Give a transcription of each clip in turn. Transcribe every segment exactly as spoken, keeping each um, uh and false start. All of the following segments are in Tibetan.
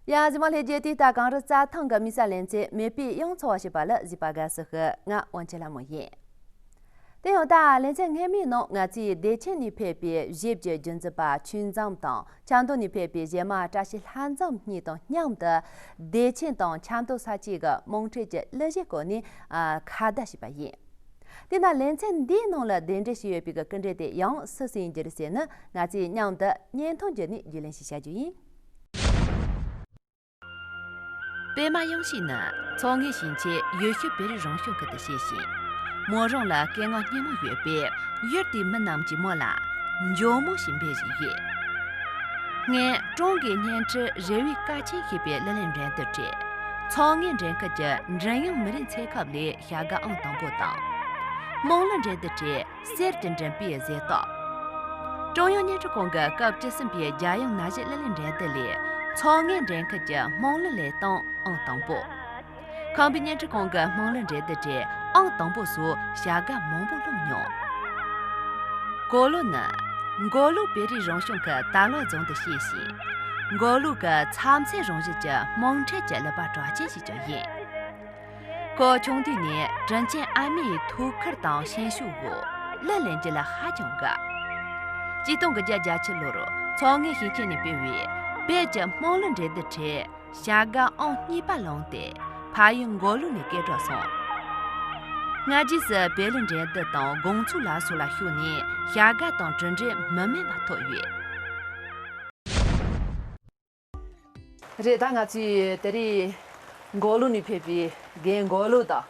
ཡ། གཟིགས་མོ་ལྷན་རྒྱས། དེ་ལྟ་གངས་རི་རྩྭ་ཐང་གི་མི་ས་ལེ་ཚན་མེད་པའི་གཡང་འཚོ་བ་ཞེས་པ་ལ་གཟིགས་པ་དགའ་བསུ་ཞུ། ང་དབང་ཆེན་ལྷ་མོ་ཡིན། དེ་ཡང་ད་ལེ་ཚན་སྔོན་མའི་ནང་ང་ཚོས་བདེ་ཆེན་ནས་ཕེབས་པའི་གཞས་ཀྱི་རྒྱུན་འཛིན་པ་ཆོས་འཛོམས་དང་། ཆབ་མདོ་ནས་ཕེབས་པའི་གཞས་མ་བཀྲ་ཤིས་ལྷ་འཛོམས་གཉིས་དང་མཉམ་དུ། བདེ་ཆེན་དང་ཆབ་མདོ་ས་ཆའི་གི་དམངས་ཁྲོད་ཀྱི་གླུ་གཞས་སྐོར་ནས་ཨ་ཁ་བརྡ་བྱས་པ་ཡིན། དེས་ན་ལེ་ཚན་འདིའི་ནང་ལ་གདན་འདྲེན་བྱས་ཡོད་པའི་གི་སྐུ་མགྲོན་དེ་ཡང་སུ་ཞིག་ཡིན་རྒྱུ་རེད་ཟེར་ན། ང་ཚོས་མཉམ་དུ་བརྙན་ཐུང་བརྒྱུད་ནས་རྒྱུས་ལོན་ཞིག་བྱ་རྒྱུ་ཡིན། པད་མ་གཡང་སྐྱིད་ནི་མཚོ་སྔོན་ཞིང་ཆེན་ཡུལ་ཤུལ་བོད་རིགས་རང་སྐྱོང་ཁུལ་དུ་སྐྱེས་ཤིང་། མོ་རང་ལ་སྐད་ངག་སྙན་མོ་ཡོད་པས། ཡུལ་དེའི་མི་རྣམས་ཀྱིས་མོ་ལ་འཇོལ་མོ་ཞེས་འབོད་བཞིན་ཡོད། སྔོན་ཀྲོང་གིས་བརྙན་འཕྲིན་རེ་བའི་ཀ་ཆེན་ཞེས་པའི་གླུ་ལེན་འགྲན་བསྡུར་གྲས། མཚོ་སྔོན་འགྲན་ཁུལ་གྱི་མགྲིན་དབྱངས་མི་རིགས་ཚན་ཁག་ལས་བྱ་དགའ་ཨང་དང་པོ་དང་། རྨོངས་གླུ་འགྲན་བསྡུར་གྲས། གསེར་གྱི་མགྲིན་པའི་གཟེངས་རྟགས། ཀྲུང་དབྱང་བརྙན་འཕྲིན་ཁང་གི་སྐབས་བཅུ་གསུམ་པའི་རྒྱལ་ཡོངས་ན་གཞས་གླུ་ལེན་འགྲན་བསྡུར་ལས་མཚོ་སྔོན་འགྲན་ཁུལ་གྱི་རྨོངས་གླུ་ལས་སྟངས་ཨང་དང་པོ། ཁམས་པའི་བརྙན་འཕྲིན་ཁང་གི་རྨོངས་གླུ་འགྲན་བསྡུར་གྱི་ཨང་དང་པོ་སོགས་བྱ་དགའ་མང་པོ་བླངས་མྱོང་། མགོ་ལོག་ནི་མགོ་ལོག་བོད་རིགས་རང་སྐྱོང་ཁུལ་དར་ལག་རྫོང་དུ་སྐྱེས་ཤིང་། མགོ་ལོག་གི་ཚྭ་མཚེས་རང་བཞིན་གྱི་དམངས་ཁྲོད་ཀྱི་གླུ་པ་གྲགས་ཅན་ཞིག་ཀྱང་ཡིན། ཁོ་ཆུང་དུས་ནས་དྲིན་ཅན་ཨ་མའི་ཐུགས་ཁུར་དང་སྙན་ཞུ་འོག་གླུ་ལེན་རྒྱུ་ལ་ཧ་ཅང་དགའ། ཆིག་སྟོང་དགུ་བརྒྱ་བརྒྱད་ཅུ་ལོར་མཚོ་སྔོན་ཞིང་ཆེན་ནས་སྤེལ་བའི་བོད་ཀྱི་རྨོངས་གླུ་འགྲན་བསྡུར་གྲས་བྱ་དགའ་ཨང་གཉིས་པ་བླངས་ཏེ། ཕ་ཡུལ་མགོ་ལོག་ནས་སྐད་གྲགས་སོང་། སྔ་རྗེས་སུ་བོད་གླུ་འགྲན་བསྡུར་དང་དགོང་ཚོགས་ལ་སོགས་ལ་ཞུགས་ནས་བྱ་དགའ་དང་གྲུབ་འབྲས་མི་དམན་པ་ཐོབ་ཡོད། རེད། ད་ང་ཚོས་དེ་རིང་མགོ་ལོག་ནས་ཕེབས་པའི་རྒན་མགོ་ལོག་དང་།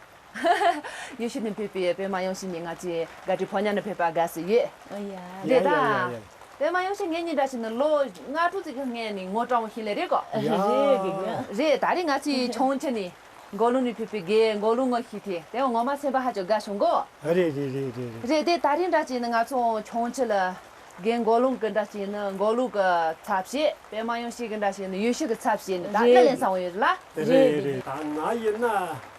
ཡུལ་ཤུལ་ནས་ཕེབས་པའི་པད་མ་གཡང་སྐྱིད་གཉིས་ང་ཚོའི་དགའ་སྤྲོའི་ཕོ་ཉ་ནས་ཕེབས་པ་དགའ་བསུ་ཡོད། ཨོ་ཡ། རེད་ད། ཡ་ཡ་ཡ་ཡ། པད་མ་གཡང་སྐྱིད་ངེད་གཉིས་འདྲ་བྱས་ན་ལོ་ལྔ་དྲུག་ཙམ་གྱི་སྔོན་ནས་ངོ་སྤྲང་བོ་ཞིག་ལས་རེད་གོ། ཡ། རེད་རེད་རེད། རེད། ད་རེས་ང་ཚོའི་ཆུང་ཆུང་ནས་མགོ་ལོག་ནས་ཕེབས་པའི་རྒན་མགོ་ལོག་ངོ་ཤེས་ཐལ། དེ་ངོ་མ་སེམས་པ་ཧ་ཅང་དགའ་བྱུང་གོ། རེད་རེད་རེད་རེད་རེད། རེད་དེ། ད་རིང་འདྲ་བྱས་ན་ང་ཚོ་ཆུང་ཆུང་ལ། རྒན་མགོ་ལོག་གི་འདྲ་བྱས་ན་མགོ་ལོག་གི་ཚབ་བྱས། པད་མ་གཡང་སྐྱིད་གི་འདྲ་བྱས་ན་ཡུལ་ཤུལ་གི་ཚབ་བྱས་ནས་ད་རེད། གླུ་ལེན་བསམ་ཡོད་ལ། རེད་རེད། ད་ང་ཡིན་ན་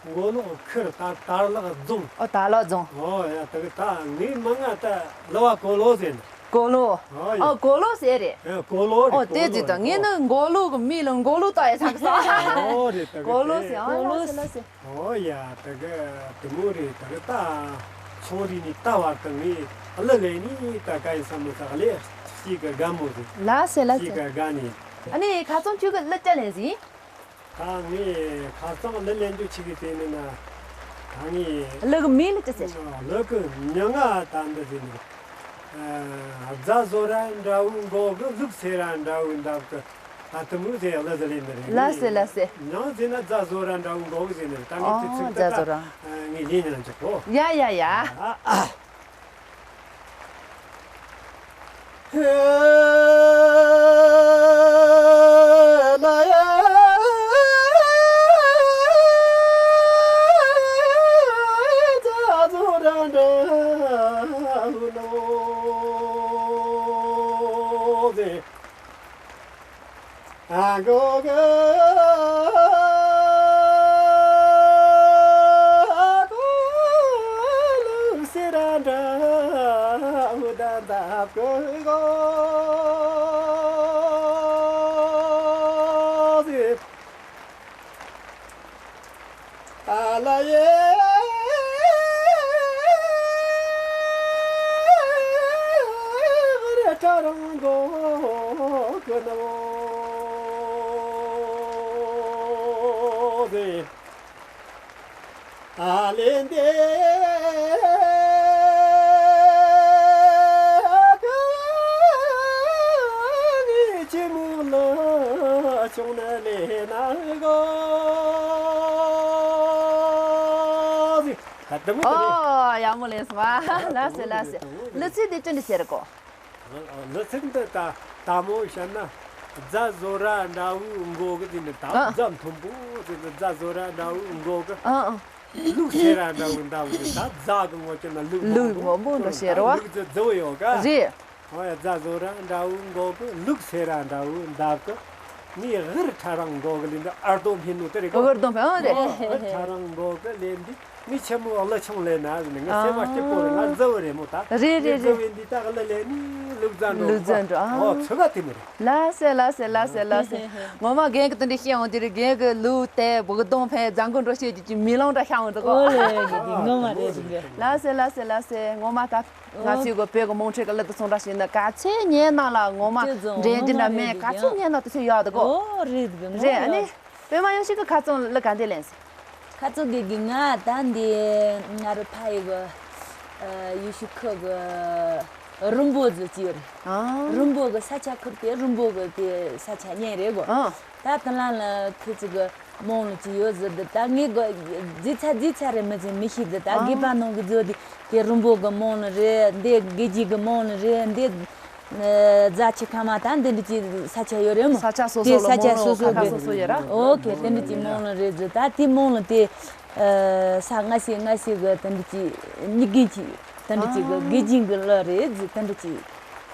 མགོ་ལོག་ཁུལ་ད་དར་ལག་རྫོང་། ཨོ། དར་ལག་རྫོང་། ཨོ་ཡ། ད་གི་ད་ངའི་མིང་ང་ད་གླུ་བ་གོ་ལོ་ཟེར་ནི། གོ་ལོ། ཨོ་ཡ། ཨོ། གོ་ལོ་ཟེར་རེད། ཨེ། གོ་ལོ་རེད། ཨོ། དེ་གོ་ལོ་ཟེར་ད། རེད། ངས་ནི་མགོ་ལོག་གི་མི་ལ་མགོ་ལོག་ལྟ་ཡ་ཚང་གི་ས། ཨོ་རེད། ད་གི་གོ་ལོ་དེ་ཟེར། ཨོ། ལགས་སེ་ལགས་སེ། ཨོ་ཡ། ད་གི་དེ་མོ་རེད། ད་གི་ད་ཆུང་རིང་ནས་ད་བར་དུ་ངས་གླུ་ལེན་ནི་ད་ག་ཡིན་ས་མོ་ས་ག་ལེ་ཞིག་གི་དགའ་མོ་རེད། ལགས་སེ་ལགས་སེ། ཞིག་གི་དགའ་ནི། ཨ་ནི་ཁ་སང་ཁྱོད་ཀྱི་གླུ་ཅི་ལེན་ཟིན། ད་ངས་ཁ་སང་གླུ་ལེན་རྒྱུ་ཆི་གི་དེ་ནི་ན། ད་ངས་གླུ་གི་མིང་ལ་ཅི་ཟེར། གླུ་གི་མིང་ང་ད་འདི་ཟེར་ནི། རྫ་བཟོ་ར་འདྲ་བོའི་མགོ་གི། ལུག་སེ་ར་འདྲ་བོའི་འདབས་གི། ད་དེ་མོ་ཟེར་གླུ་ཟེར་ལེན་ནི་རེད། ལགས་སེ་ལགས་སེ། མིང་ཟེར་ན་རྫ་བཟོ་ར་འདྲ་བོའི་མགོ་གི་ཟེར་ནི་རེད། ད་ངས་དེ་ཨོ། ཚིག་རྫ་བཟོ་ར། ད་ངས་ལེན་ནི་ན་འཇོག་གོ། ཡ་ཡ་ཡ། ཨ། ཨོ། ཡག་མོ་ལེན་སོང་བ། ལགས་སེ་ལགས་སེ། གླུ་ཚིག་འདི་ཅི་འདྲ་ཟེར་གོ། གླུ་ཚིག་འདི་ད་དག་མོ་བཤད་ན། རྫ་བཟོ་ར་འདྲ་བོའི་མགོ་གི་ཟེར་ནི་ད། ཨ། རྫ་མཐོན་པོ་ཟེར་ནི་རྫ་བཟོ་ར་འདྲ་བོའི་མགོ་གི། ཨ་ཨ། ལུག་སེ་ར་འདྲ་བོའི་འདབས་གི་ད་རྫ་གི་ངོ་ཅན་ན་ལུག་ལུག་མང་པོ་འདྲ་བཤད་རོ། ལུག་རྫི་རྫི་བོ་ཡོད་ག། རེད། ཨོ་ཡ། རྫ་བཟོ་ར་འདྲ་བོའི་མགོ་གི། ལུག་སེ་ར་འདྲ་བོའི་འདབས་གི། ངའི་ཝེར་ཁྲ་རང་མགོ་གི་ལེན་འདི་ཨར་རྡོ་འཕེན་ནོ་དེ་རེད་གོ། ཝེར་རྡོ་འཕེན། ཨོ་རེད། ཝེར་ཁྲ་རང་མགོ་གི་ལེན་འདི། ངས་ཆེན་མོ་གླུ་ཆུང་ལེན་ན་ཟེར་ནས། ངའི་སེམས་མ་སྐྱིད་པོ་རེད། ང་རྫི་བོ་རེད་མོ་ད། རེད་རེད་ངས་རྫི་རེད། བོ་ཡིན་དུས་ད་གླུ་ལེན་ནས་ལུག་རྫ་འགྲོ། ལུག་རྫ་འགྲོ། ཨ། ཨོ་ཚོད་ཀ་དེ་མོ་རེད། ལགས་སེ་ལགས་སེ་ལགས་སེ་ལགས་སེ། ངོ་མ་རྒན་གྱིས་དེ་འདྲ་བཤད་འོང་དུས་རྒན་གྱིས་ལུག་དེ་བུ་གདོང་ཕན་རྫ་མགོ་འགྲོ་བཤད་རྒྱུ་ཀྱི་མེ་ལོང་འདྲ་ཤར་འོང་འདུག་གོ། ཨོ་ལེ་ངོ་མ་རེད་ཟིན་གི། ལགས་སེ་ལགས་སེ་ལགས་སེ། ངོ་མ་ད་ང་ཚོའི་གོ་བོད་ཀྱི་དམངས་ཁྲོད་ཀྱི་གླུ་དེ་ཚོ་འདྲ་བཤད་ན་ག་ཚོད་ཉན་ན་ལ། ངོ་མ་ཅི་ཙང་འདྲེན་ངོ་འདི་འདྲ་མ་མེད་རེད་ག་ཚོད་ཀི་ཉན་ན་དེ་ཚོད་ཡག་འདུག་གོ། ཨོ་རེད་གི་ངོ་རེད། ཨ་ནི་ཡག་པད་མ་ཡང་ཞིག་གི་ཁ་རྩང་གླུ་ག་འདྲ་ལེན་ཟིན། ཁ་རྩང་གི་གི་ང་ད་འདི་ང་རུ་ཕ་ཡི་གི་ཨ་ཡུལ་ཤུལ་ཁུལ་གི་རིན་པོ་ཟེར་གྱི་ཡོད་རེད། ཨ། རིན་པོ་གི་ས་ཆ་ཁུར་དེ་རིན་པོ་གི་དེ་ས་ཆ་གཉན་རེད་གོ། ཨ། ད་དེ་ལ་ལ་ཁུ་ཚུ་གི་རྨོང་ལ་ཅི་ཡོད་ཟེར་དུས་ད་ངས་གོ་རྫི་ཚ་རྫི་ཚ་རེད་མི་ཚེ་མི་ཤེས་དུས་ད་ཨ། དགེ་པ་ནང་གི་མཛོད་དེ་དེ་རིན་པོ་གི་རྨོང་ལ་རེད། འདི་དགེ་རྒྱས་གི་རྨོང་ལ་རེད། འདི་ཨ་རྫ་ཆེ་ཁ་མ་ད་འདི་འདྲ་ཅིག་ས་ཆ་ཡོད་རེད་མོ། ས་ཆ་སོ་དེ་སོ་ལ་ས་ཆ་རྨོང་ལ་སོ་སོ་ཁ་ཁ་གི་སོ་སོ་ཡོད་ར། ཨོ་ཁེ་དེ་འདྲ་ཅིག་རྨོང་ལ་རེད་ཟེར། ད་དེ་རྨོང་ལ་དེ་ཨ་ས་ལྔ་སེ་ལྔ་སེ་གི་དེ་འདྲ་ཅིག་སྨྱུག་རྒྱུན་ཅིག་དེ་འདྲ་ཅིག་གི་ཨ། དགེ་རྒྱུན་གི་གླུ་རེད་ཟེར། དེ་འདྲ་ཅིག་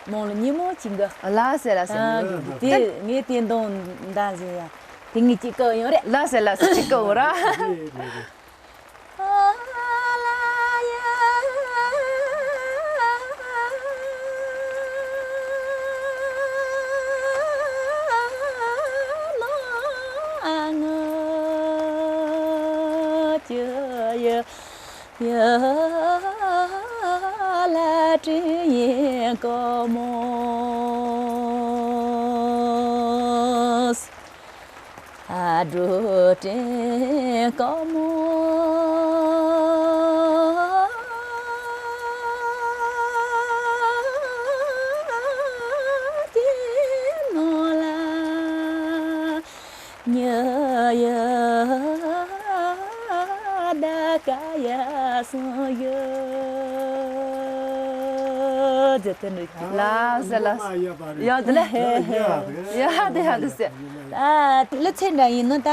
རྨོང་ལ་ཉིན་མོ་ཅིག་གི། ལགས་སེ་ལགས་སེ། ཨ་དེ་ངས་བསྟན་དོན་འདང་ཟིན་ཡ། དེ་ངས་ཅིག་བཀའ་ཡོང་རེད། ལགས་སེ་ལགས་སེ། ཅིག་བཀའ་འོ་ར། རེད་རེད་རེད། ལགས་སེ་ལགས་སེ། ཡ་དེ་ལས། ཡ་དེ་ཡ་དེ་སེ། ད་གླུ་ཚིག་འདྲ་ཡིན་ནོ་ད།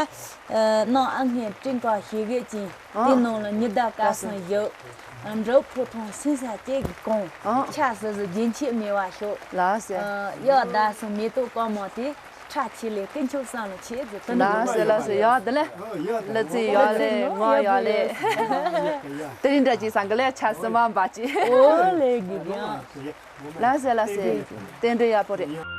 ནང་ཨ་སྔས་སྤྲིན་དཀར་ཞེ་གེ་ཅན། དེ་ནང་ལ་ཉི་ཟླ་སྐར་གསུམ་བཞུགས། འབྲུག་ཕོ་བྲང་སེང་ས་བཅས་ཀྱི་གོང་། ཆ་སོ་སོ་རྒྱུན་ཆད་མེད་པར་ཤོག། ལགས་སེ། གཡག་བདག་སྲུང་མེ་ཏོག་དཀར་མོ་དེ། ཁྲ་ཆེ་ལས་ཀུན་ཁྱབ་བསམ་བློ་ཆེ་ཟེར་དེ་འདྲ། ལགས་སེ་ལགས་སེ། ཡ་དེ་ལས། གླུ་ཚིག་ཡག་ལས། ངག་ཡག་ལས། དེ་རིང་འདྲ་ཅིག་སང་ག་ལས་ཆ་སི་མ་འབའ་ཅིག། ཨོ་ལེ་གི་གི། ལགས་སེ་ལགས་སེ། རྟེན་འབྲེལ་ཡག་པོ་རེད། རེད།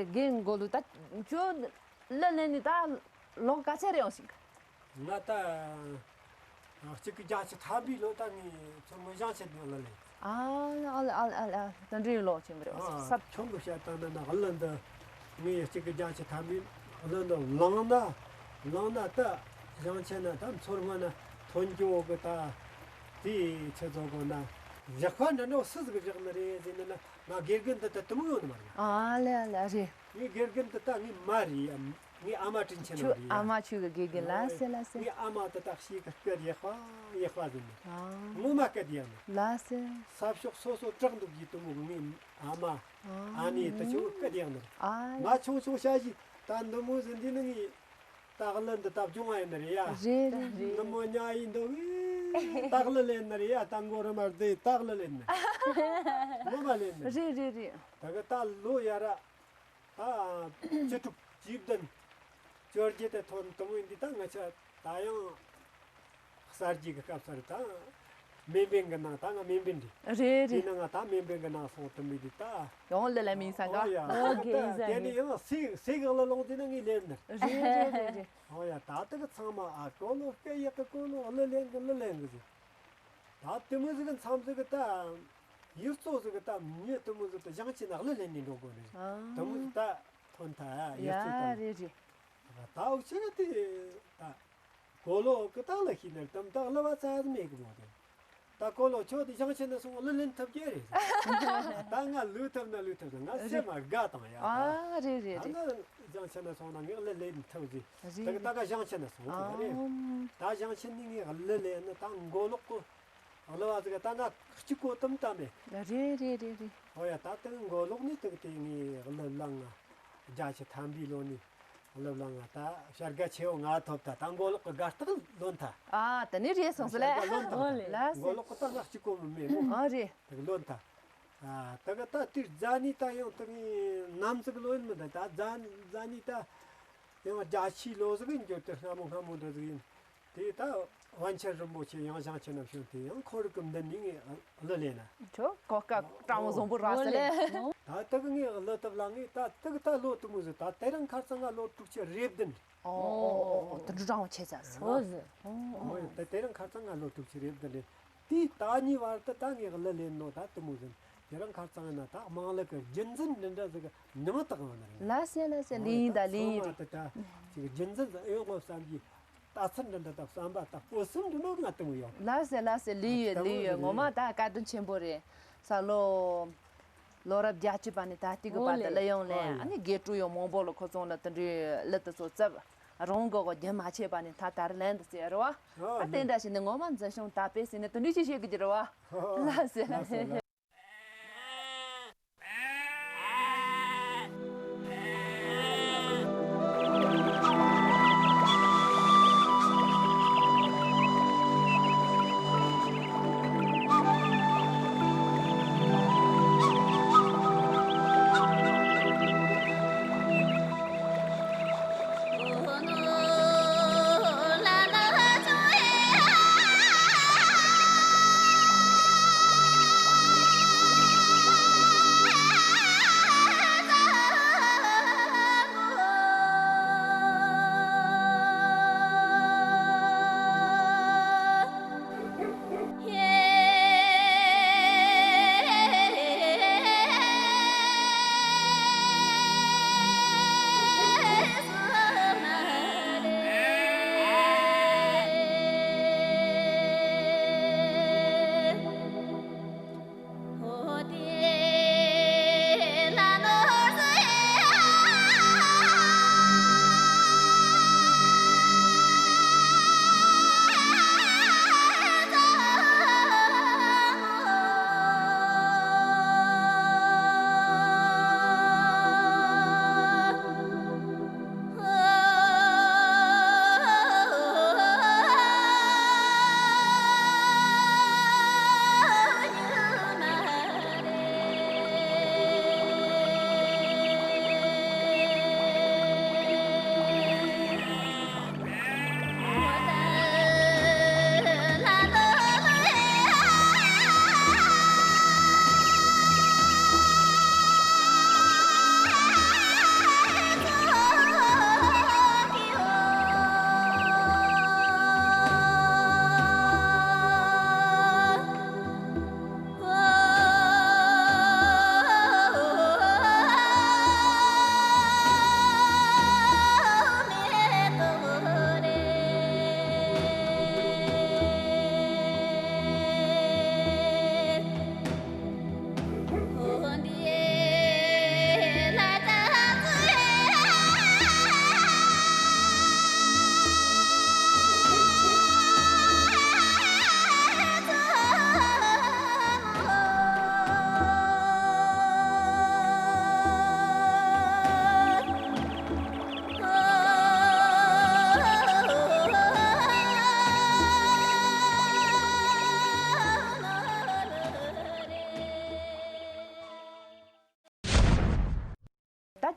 རྒན་མགོ་ལུ་ད་ཁྱོད་གླུ་ལེན་ནི་ད་ལོ་ག་ཚད་རེད་ཡོང་ཞིག། ང་ད་གཅིག་གི་རྒྱ་ཆེ་ཐམ་པའི་ལོ་ད་ངས་ཚོ་མི་ཞང་ཆེ་དུ་ལ་ལེ། ཨ་ཨ་ཨ་ཨ་ད་འདྲའི་ལོ་ཆེན་པོ་རེད། ཨ་ས་ཆུང་གི་བཤད་སྟངས་ན་གླུ་འདི་ངས་གཅིག་གི་རྒྱ་ཆེ་ཐམ་པའི་གླུ་འདི་བླངས་ན་བླངས་ན་ད་ཞང་ཆེ་ན་ད་མཚོར་སྔོན་ན་ཐོན་སྐྱོ་གི་ད་དེའི་ཆེ་ཚོ་གོ་ན་བཞག་པ་འདྲ་འདྲ་སུ་ཟིག་བཞག་ནི་རེད་ཟེར་ན་ན་ང་དགེ་རྒན་འདི་ད་དུ་མོ་ཡོང་ནི་མ་རེད། ཨ་ལེ་ཨ་ལེ་ཨ་རེད། ངའི་དགེ་རྒན་འདི་ད་ངའི་མ་རེད་ཡ། ངའི་ཨ་མ་དྲིན་ཆེན་ཁྱོད་ནོ་རེད་ཡ། ཨ་མ་ཁྱོད་ཀྱི་དགེ་རྒན། ལགས་སེ་ལགས་སེ། ངའི་ཨ་མ་འདི་ད་ཤེས་ཀྱི་སྐད་ཡག་པ་ཡག་པ་ཟིན་ནི། ཨ། ངོ་མ་སྐད་ཡག་ནི། ལགས་སེ། ས་ཕྱོགས་སོ་སོ་དྲག་འདུག་གི་དུ་མོ་ངའི་ཨ་མ། ཨ་ནི་ད་ཁྱོད་སྐད་ཡག་ནི། ཨ། ང་ཆུང་ཆུང་ཤ་ཞིག་ད་འདི་མོ་ཟིན་འདི་ནི་ངའི། སྟག་ལུ་འདི་ད་སྦྱོང་བ་ཡིན་ནི་རེད་ཡ། རེད་རེད་རེད། ནུ་མོ་ཉ་ཡིན་འདུག་གི། སྟག་ལུ་ལེན་ནི་རེད་ཡ། ད་མགོ་རུ་མར་བསྡད་སྟག་ལུ་ལེན་ནི། ངོ་མ་ལེན་ནི། རེད་རེད་རེད། ད་གི་ད་ལོ་ཡ་ར། ད་བཅུ་དྲུག་བཅུ་བདུན། བཅོ་བརྒྱད་དེ་ཐོན་དུ་མོ་ཡིན་འདི་ད་ང་ཆ་ད་ཡང་གསར་བརྗེ་གི་སྐབས་སར་ད་སྨན་པིན་གི་ནང་ད་ང་སྨན་པིན་རེད། རེད་རེད། དེ་ནང་ང་ད་སྨན་པིན་གི་ནང་སོང་དུ་མི་འདི་ད། ཡང་ལེ་ལ་མིན་ས་ག་ཨོ་ཡ། ཨོ་ད་གེ་ད་ཡིན་ས་དེ་ནི་ཡིན། ཡང་སེ་སེ་གི་ལ་ལོང་དེ་ན་ངས་ལེན་ནི། རེད་རེད་རེད་རེད། ཨོ་ཡ། ད་ད་གི་ཚང་མ་ཨ་གོ་ལོ་སྐད་ཡག་གི་གོ་ལོ་ལེ་ལེན་གི་ལེ་ལེན་གི་ཟེར། ད་དེ་མོ་ཟིག་གི་མཚམས་ཟིག་གི་ད། ཡུལ་གཙོ་ཟིག་གི་ད་མྱི་དེ་མོ་ཟིག་ད་ཞིང་ཆེན་ནགས་ལ་ལེན་ནས་འགྲོ་དགོས་རེད། ཨ། དེ་མོ་ཟིག་ད་ཐོན་ཐལ་ཡ། ཡུལ་གཙོ་ད། རེད་རེད། ད་འུ་ཆ་གི་དེ་ད་གོ་ལོ་གི་ད་ལ་ཤི་ནར་དམ་ད་ལ་བ་ཚ་ཟིག་མེད་གི་མོ་དེ། ད་གོ་ལོ་ཁྱོད་དེ་ཞིང་ཆེན་ན་སོང་ལ་ལེན་ཐུབ་ཀྱི་རེད། ད་ང་ལུས་ཐུབ་ན་ལུས་ཐུབ་ན་ང་སེམས་མ་དགའ་དང་ཡ། ཨ། རེད་རེད་ད་རེད། ང་ཞིང་ཆེན་ན་སོང་ན་ངས་ལ་ལེན་ཐུབ་ཟིག་རེད། ད་གི་ད་ག་ཞིང་ཆེན་ན་སོང་ཨ། རེད། ད་ཞིང་ཆེན་ནི་ངས་ལ་ལེན་ནི་ད་མགོ་ལོག་གོ། ལ་བ་ཟིག་ད་ང་གཅིག་གོ་དམ་ད་མེད། རེད་རེད་རེད་རེད། ཨོ་ཡ། ད་དེ་མགོ་ལོག་ནི་དེ་དེ་ངའི་ཀླུ་ལང་ང་རྒྱ་ཆེ་ཐམ་པའི་ལོ་ནི་ཀླུ་ལང་ང་ད་བྱ་དགའ་ཆེ་བོ་ང་ཐོབ་ད། ད་མགོ་ལོག་གི་དགའ་རྟགས་ལོན་ཐལ། ཨ། དེ་ནི་རེད་སོང་ཟེར་ལེ། བྱ་དགའ་ལོན་ཐལ། ཨོ་ལེ། ལ་ཟེར། མགོ་ལོག་གི་ད་ང་གཅིག་གོ་མི་མེད་མོ། ཨ་རེད། དེ་གི་ལོན་ཐལ། ཨ། དེ་གི་ད་དེ་རྫ་ནི་ད་ཡང་དེ་ངའི་ནམ་ཟིག་ལོན་མི་ད་ད་རྫ་རྫ་ནི་ད་ཡང་རྒྱ་ཆེའི་ལོ་ཟིག་ཡིན་རྒྱུ་དེ་སྔ་མོ་སྔ་མོ་འདྲ་ཟིག་ཡིན། དེ་ད་པཎ་ཆེན་རིན་པོ་ཆེ་ཡང་ཞིང་ཆེན་ན་བྱོན་དེ་ཡང་ཁོ་རི་གི་མདུན་ནས་ངས་གླུ་ལེན་ན། ཁྱོད་གོ་སྐབས་སྤྲང་བོ་བཟང་པོ་རག་སོང་ལེ། ད་དེ་གི་ངས་གླུ་ཐབས་ལ་ངས་ད་དེ་གི་ད་ལོ་དུ་མོ་ཟིག་ད་དེ་རིང་ཁ་སང་ང་ལོ་དྲུག་ཅུ་རེ་བདུན། ཨོ་ཨོ་ཨོ། དུད་འགྲོ་སྤྲང་བོ་ཆེ་ཚར་སོང་། ཨོ་ཟེར། ཨོ་ཨོ། ད་དེ་རིང་ཁ་སང་ང་ལོ་དྲུག་ཅུ་རེ་བདུན་རེད། དེའི་ད་གཉིས་བར་དུ་ད་ངས་གླུ་ལེན་ནོ་ད་དུ་མོ་ཟིག་དེ་རིང་ཁ་སང་ན་ད་དམངས་གླུ་གི་རྒྱུན་འཛིན་འདི་འདྲ་ཟིག་གི་མྱིང་བཏགས་ཡོང་ནི་རེད། ལ་ཟེར་ལ་ཟེར། ལེན་ཡིན་ད་ལེན་ཡིན་རེད། ད་ཅིག་རྒྱུན་འཛིན་ཟིག་ཡོང་དགོས་བསམ་གྱི་ལྟ་ཚུལ་འདི་འདྲ་དང་བསམ་པ་དང་སྤོབས་སེམས་འདི་ནོ་ང་དུ་མོ་ཡོད། ལ་ཟེར་ལ་ཟེར། ལེན་ཡོད་ལེན་ཡོད། ངོ་མ་ད་བཀའ་དྲིན་ཆེན་པོ་རེད། ས་ལོ་ལོ་རབས་བརྒྱད་ཅུ་པ་ནས་ད་ལྟའི་གི་བར་དུ་གླུ་དབྱངས་ལེན། ཨ་ནི་དགེ་ཕྲུག་ཡང་མང་པོ་ལ་ཁོ་ཚོ་ལ་དེ་འདྲའི་གླུ་དེ་ཚོ་བཙབ། རང་གི་གོ་རྒྱུན་མ་ཆད་པ་ནས་ད་ད་རེས་ལེན་དུ་བཙལ་རོ། ཨ་དེ་འདྲ་ཞིག་ནི་ངོ་མ་འཛིན་སྐྱོང་དར་སྤེལ་ཟེར་ནས་དེ་འདྲའི་ཞིག་བཤད་གི་རེད་བ། ལ་ཟེར་ལ་ཟེར།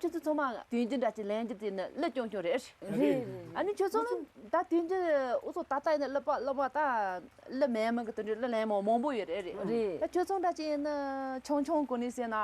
ཚོ་ཚང་མ་དུས་འགྱུར་འདྲ་ཅིག་ལེན་རྒྱུ་དེ་ནི་གླུ་སྐྱོང་སྐྱོང་རེད། རེད་རེད། ཨ་ནི་ཁྱོད་ཚོ་ནི་ད་དུས་འགྱུར་འུ་ཚོ་ད་ལྟ་ཡིན་ན་གླུ་པ་གླུ་པ་ད་གླུ་མེད་མི་གི་དེ་འདྲའི་གླུ་ལེན་མང་མང་པོ་ཡོད་རེད། རེད། ད་ཁྱོད་ཚོ་འདྲ་ཅིག་ཡིན་ན་ཆུང་ཆུང་གོ་ནས་ཟེར་ན་ཨ་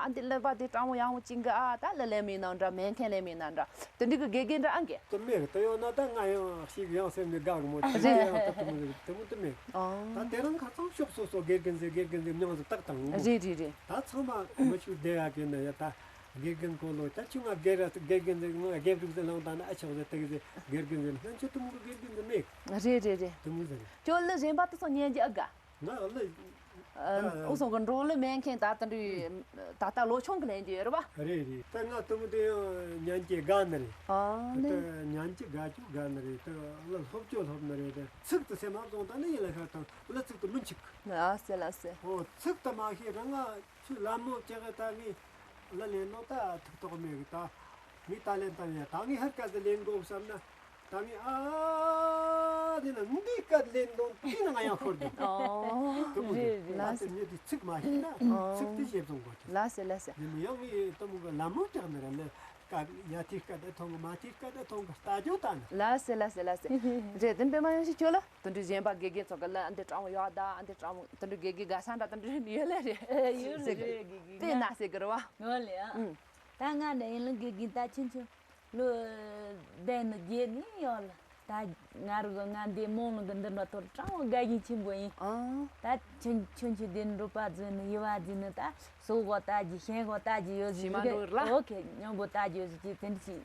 ཨ་འདི་གླུ་པ་དེ་སྤྲང་བོ་ཡག་པོ་ཅིག་གི་ཨ་ད་གླུ་ལེན་མི་ན་འདྲ་མེད་མཁན་ལེན་མི་ན་འདྲ་དེ་འདྲའི་གི་དགེ་རྒན་འདྲ་ཨང་གི། དེ་མེད་གི། དེ་ཡོད་ན་ད་ང་ཡང་ཞིག་ཡང་སེམས་ནས་དགའ་གི་མོ་ཅིག་རེད། ཡང་ད་དེ་མོ་རེད། དེ་མོ་དེ་མེད། ཨང་། ད་དེ་རིང་ཁ་སང་ཕྱོགས་སོ་སོ་དགེ་རྒན་ཟེར་དགེ་རྒན་ཟེར་མྱིང་ཟེར་བཏགས་དང་། རེད་རེད་རེད། ད་ཚང་མ་མི་ཤུགས་བསྡད་ཡག་གི་ན་ཡ་ད། དགེ་རྒན་གོ་ལོ་ད་ཁྱོད་ང་དགེ་ར་དགེ་རྒན་ཟེར། ང་དགེ་ཕྲུག་ཟེར་ལངས་དང་ན་ཨ་ཆག་ཟེར་དེ་གི་ཟེར། དགེ་རྒན་ཟེར་ན་ཁྱོད་དུ་མོ་གི་དགེ་རྒན་ཟེར་མེད། རེད་རེད་རེད། དུ་མོ་ཟེར། ཁྱོད་གླུ་གཞན་པ་དེ་ཚོ་ཉན་རྒྱུ་ཨ་དགའ། ང་གླུ་ཨ་ཨུ་སོང་གི་འབྲོག་གླུ་མེད་མཁན་ད་ལྟ་འདྲི་ད་ལྟ་ལོ་ཆུང་གི་ལེན་རྒྱུ་ཡོད་རེད་པ། རེད་རེད། ད་ང་དུ་མོ་དེ་ཡང་ཉན་གྱི་དགའ་ནི་རེད། ཨ་ནི་ད་ཉན་གྱི་དགའ་རྒྱུ་དགའ་ནི་རེད། ད་གླུ་སློབ་རྒྱུ་སློབ་ནི་རེད། ད་ཚིག་ཏུ་སེམས་མ་བཟུང་ད་ནི་ཡིན་ལ་ཤ་དང་གླུ་ཚིག་ཏུ་མི་འཆུག་ལ་སེ་ལ་སེ། ཨོ་ཚིག་ཏུ་མ་ཤེས་རང་ང་ཚོའི་ལད་མོ་ལྕགས་ད་ངས་གླུ་ལེན་ནོ་ད་ཐུག་ཐོག་མེད་གི། ད་ངས་ད་ལེན་ད་ཡ་ད་ངས་ཧར་སྐད་དུ་ལེན་དགོས་བསམ་ན་ད་ངས་ཨ་དེ་ན་འདི་སྐད་ལེན་དོན་དེ་ན་ང་ཡང་ཤོར་གི། ཨོ་དུ་མོ་རེད་རེད། ད་ལགས་སེ། དེ་མྱི་དེ་ཚིག་མ་ཤེས་ན་ཨོ་ཚིག་དེ་ཞིབ་བཟུང་དགོས་གི། ལགས་སེ་ལགས་སེ། ཡིན་ནའི་ཡང་ངས་དུ་མོ་གི་ལད་མོ་ལྕགས་ནི་ར་ལེ་སྐད་ཡ་ཐིག་སྐད་དེ་ཐོང་གི་མ་ཐིག་སྐད་དེ་ཐོང་གི་ལྟ་རྒྱུ་ད་ནི། ལགས་སེ་ལགས་སེ་ལགས་སེ། རེད། དེ་པད་མ་ཡང་ཞིག་ཁྱོད་ལ། དེ་འདྲའི་གཞན་པ་དགེ་རྒན་ཚོ་གི་གླུ་འདི་སྤྲང་བོ་ཡོད་ད། འདི་སྤྲང་བོ་དེ་འདྲའི་དགེ་རྒན་དགའ་ས་འདྲ་དེ་འདྲའི་ཡོད་ལེ་རེད། ཡོད་ཟེར་གི་རེད། དགེ་རྒན་དཔེ་ན་ཟེར་གི་རེད་བ། ཡོད་ལེ་ཨ། ཨུ། ད་ང་འདྲ་ཡིན་ལ་དགེ་རྒན་ད་ཆུང་ཆུང་ལོ་བདུན་ནས་བརྒྱད་ནས་ཡོད་ལ། ད་ང་རུ་གི་ང་འདི་རྨོངས་ལ་གི་འདི་འདྲ་ཐོར་སྤྲང་བོ་དགའ་ཞེན་ཆེན་པོ་ཡིན། ཨང་། ད་ཆུང་ཆུང་ཆུང་དེ་འབྲོག་པ་བརྫུས་ནས་ཡུལ་བ་བརྫུས་ནས་ད་སོག་གོ་ལྟ་རྒྱུ་ཤིང་གོ་ལྟ་རྒྱུ་ཡོད་ཟེར་ཞི་མ་གི་འགྲོ་ར། ཨོ་ཁེ་སྙོམས་པོ་ལྟ་རྒྱུ་ཡོད་ཟེར་གྱི་དེ་འདྲ་ཞིག་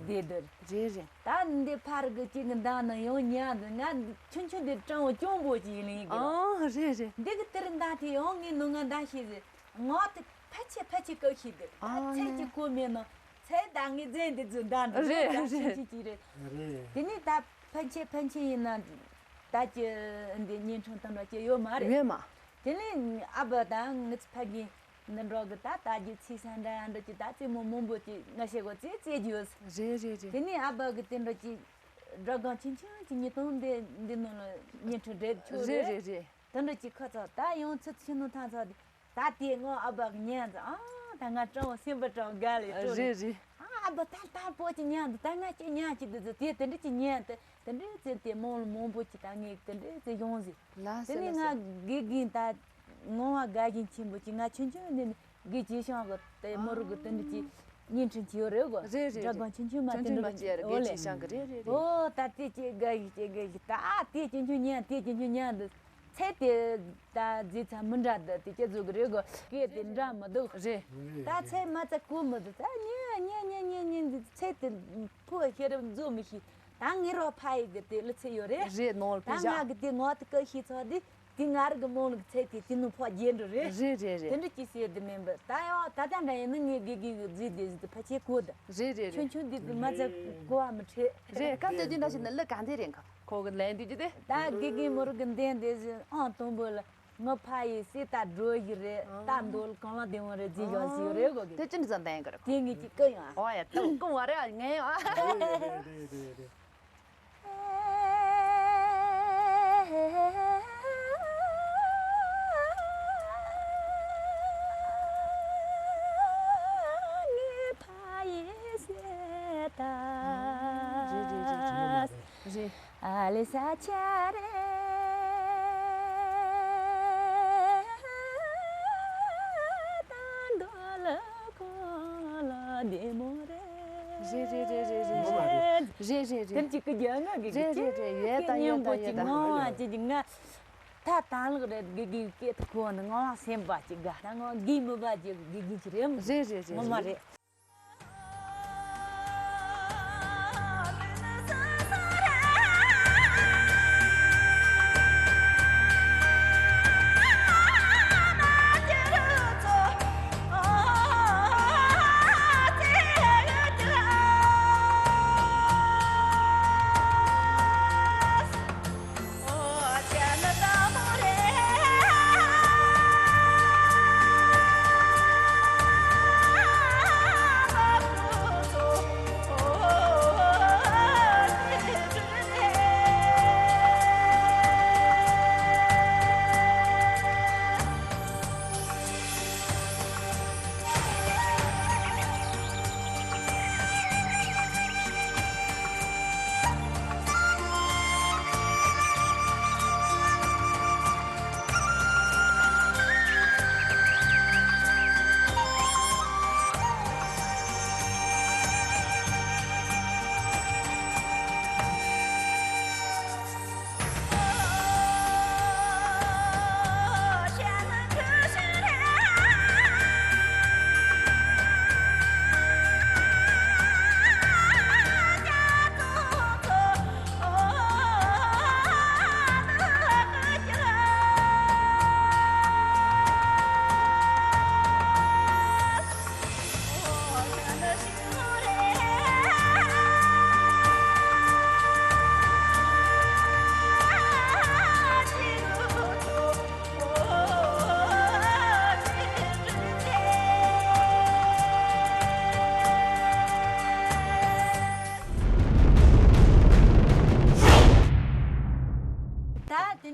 བསྡད་འདུག་རེད་རེད། ད་འདི་ཕར་གི་གཅིག་གི་མདའ་ནི་ཡང་ཉལ་འདུག་ང་ཆུང་ཆུང་འདི་སྤྲང་བོ་སྐྱོང་པོ་ཅིག་ཡིན་ལ་ཡིན་གི་ར། ཨང་རེད་རེད། འདི་གི་དེར་མདའ་དེ་ཡང་ངའི་ནུ་ང་མདའ་ཤེས་ཟེར། ངག་དེ་ཕལ་ཆེར་ཕལ་ཆེར་བཀག་ཤེས་འདུག་ད་ཨང་ཚད་ཀྱི་གོ་མེད་ནོ། ཚད་ད་ངའི་རྫས་འདི་ཚོ་འདའ་འདུག་རེད་རེད་ཆུང་རེད། ཆུང་ཆུང་ཅིག་རེད། རེད། དེ་ནས་ད་ཕལ་ཆེར་ཕལ་ཆེར་ཡིན་ན་ད་ཀྱི་འདི་བརྙན་འཕྲིན་དང་འདྲ་ཀྱི་ཡོད་མ་རེད། ཡོད་མ། དེ་ནས་ཨ་ཕ་དང་ངི་ཚོ་ཕ་རྒན་འདི་འགྲོ་གི་ད་ད་རྒྱུ་ཚིག་ས་འདྲ་འདྲ་ཅིག་ད་རྩེད་མོ་མང་པོ་ཅིག་ང་ཤེས་གོ་རྩེ་རྩེ་རྒྱུ་ཡོད། རེད་རེད་རེད། དེ་ནས་ཨ་ཕ་གི་དེ་འདྲ་ཅིག་སྒྲ་སྒང་ཆུང་ཆུང་ཅིག་ཉིས་སྟོང་འདི་འདི་ནང་ལ་བརྙན་འཕྲིན་འདྲ་ཆོག་རེད། རེད་རེད་རེད། དེ་འདྲ་ཅིག་ཁ་ཚ་ད་ཡང་ཚུར་ཕྱིན་ནོ་ཐང་ཚ་དེ་ད་དེ་ངོ་ཨ་ཕ་གི་ཉན་ཚ་ཨ་ད་ང་སྤྲང་བོ་སེམས་པ་སྤྲང་བོ་དགའ་ལས་སྤྲོ་རེད། རེད་རེད། ཨ་ཨ་ཕ་ད་ད་པོ་ཅིག་ཉན་འདུག་ད་ང་ཅིག་ཉན་ཅིག་འདུག་ཟེར་དེ་དེ་འདྲ་ཅིག་ཉན་དེ། དེ་འདྲའི་ཚེ་དེ་མང་ལ་མང་པོ་ཅིག་ད་ངས་དེ་འདྲའི་ཚེ་ཡོང་ཟིག་ལ་དེ་ནས་ང་དགེ་རྒན་ད་ངོ་བ་དགའ་ཞེན་ཆེན་པོ་ཅིག་ང་ཆུང་ཆུང་ནས་དགེ་བྱེད་ཤང་གི་དེ་མོ་རུ་གི་དེ་འདྲ་ཅིག་བརྙན་འཕྲིན་ཅིག་ཡོད་རེད་གོ། རེད་རེད་རེད། སྒྲ་སྒང་ཆུང་ཆུང་མ་དེ་འདྲ་ཅིག་ཡོད་རེད། དགེ་བྱེད་ཤང་གི་རེད་རེད་རེད། ཨོ་ད་དེ་ཅིག་དགའ་ཞིག་ཅིག་དགའ་ཞིག་ད་དེ་ཆུང་ཆུང་ཉན་དེ་ཆུང་ཆུང་ཉན་འདུག་ཚེ་དེ་ད་རྫི་ཚ་མི་འདྲ་འདུག་དེ་ཅི་བཟོ་གི་རེད་གོ། སྐད་དེ་འདྲ་མི་འདུག་རེད། ད་ཚེ་མ་ཚ་གོ་མི་འདུག་ད་ཉན་ཉན་ཉན་ཉན་ཉན་འདུག་ཚེ་དེ་ཕོ་ཤེས་རབ་མཛོ་མི་ཤེས། ད་ངའི་རོ་ཕ་ཡི་གི་དེ་ལི་ཚེ་ཡོད་རེད། རེད་ནོར་ད་པེ་ང་ཞག་གི་དེ་ངོ་དེ་ཀ་ཤི་ཚོ་དེ་དེ་ང་རི་གི་མོ་ལི་གི་ཚེ་དེ་དེ་ནུ་ཕོ་རྒྱན་འགྲོ་རེད། རེད་རེད་རེད། དེ་འདྲ་ཅི་ཟེར་དེ་མིན་པ་ད་ཡོ་ད་ད་འདྲ་ཡིན་ན་ངའི་དགེ་རྒན་གི་རྫི་དེ་ཟི་དེ་ཕ་ཆེ་གོ་ད། རེད་རེད་རེད། ཆུང་ཆུང་དེ་དེ་མ་ཚ་གོ་བ་མི་ཁྲེ། རེད་སྐབས་དེ་དུས་འདྲ་ཞིག་ན་ལི་གང་དེ་རེད་ག་ཁོ་གི་ལན་དུས་ཀྱི་དེ། ད་དགེ་རྒན་མོ་རི་གི་འདན་དེ་ཟི་ཨང་དང་པོ་ལ། ངའི་ཕ་ཡི་སྲས་ད་འགྲོ་ཡི་རེད། ད་མདོ་ལ་གང་ལ་བདེ་བོ་རེད་རྫི་ཡོད་ཟི་ཡོད་རེད་གོ་གི། དེ་ཅི་འདྲ་ཟ་འདན་གི་རེད་གོ། དེ་ངས་ཅི་ཀི་ཡང་། ཨོ་ཡ་ད་ཀུང་བ་རེད་ངས་ཨ། རེད་རེད་རེད་རེད། ངའི་ཕ་ཡི་སྲས་ད། རེད་རེད་རེད། རེད། ཨ་ལེ་ས་ཆ་རེ་ད་འདོ་ལ་ཁོ་ལ་བདེ་མོ་རེད། རེད་རེད་རེད་རེད་རེད། རེད་རེད་རེད། དེར་ཅིག་གི་རྒྱ་ང་གི་རེད་རེད་རེད། ཡོད་ད་ཡོད་ད་ཡོད་ད། ངོ་བ་ཅིག་ང་ད་ད་ལག་རེད་གི་གི་སྐད་དུ་གོ་ནི་ངོ་བ་སེམས་པ་ཅིག་དགའ་ད་ངོ་གི་མི་བ་ཅིག་གི་གི་ཅི་རེད་མོ། རེད་རེད་རེད། ངོ་མ་རེད།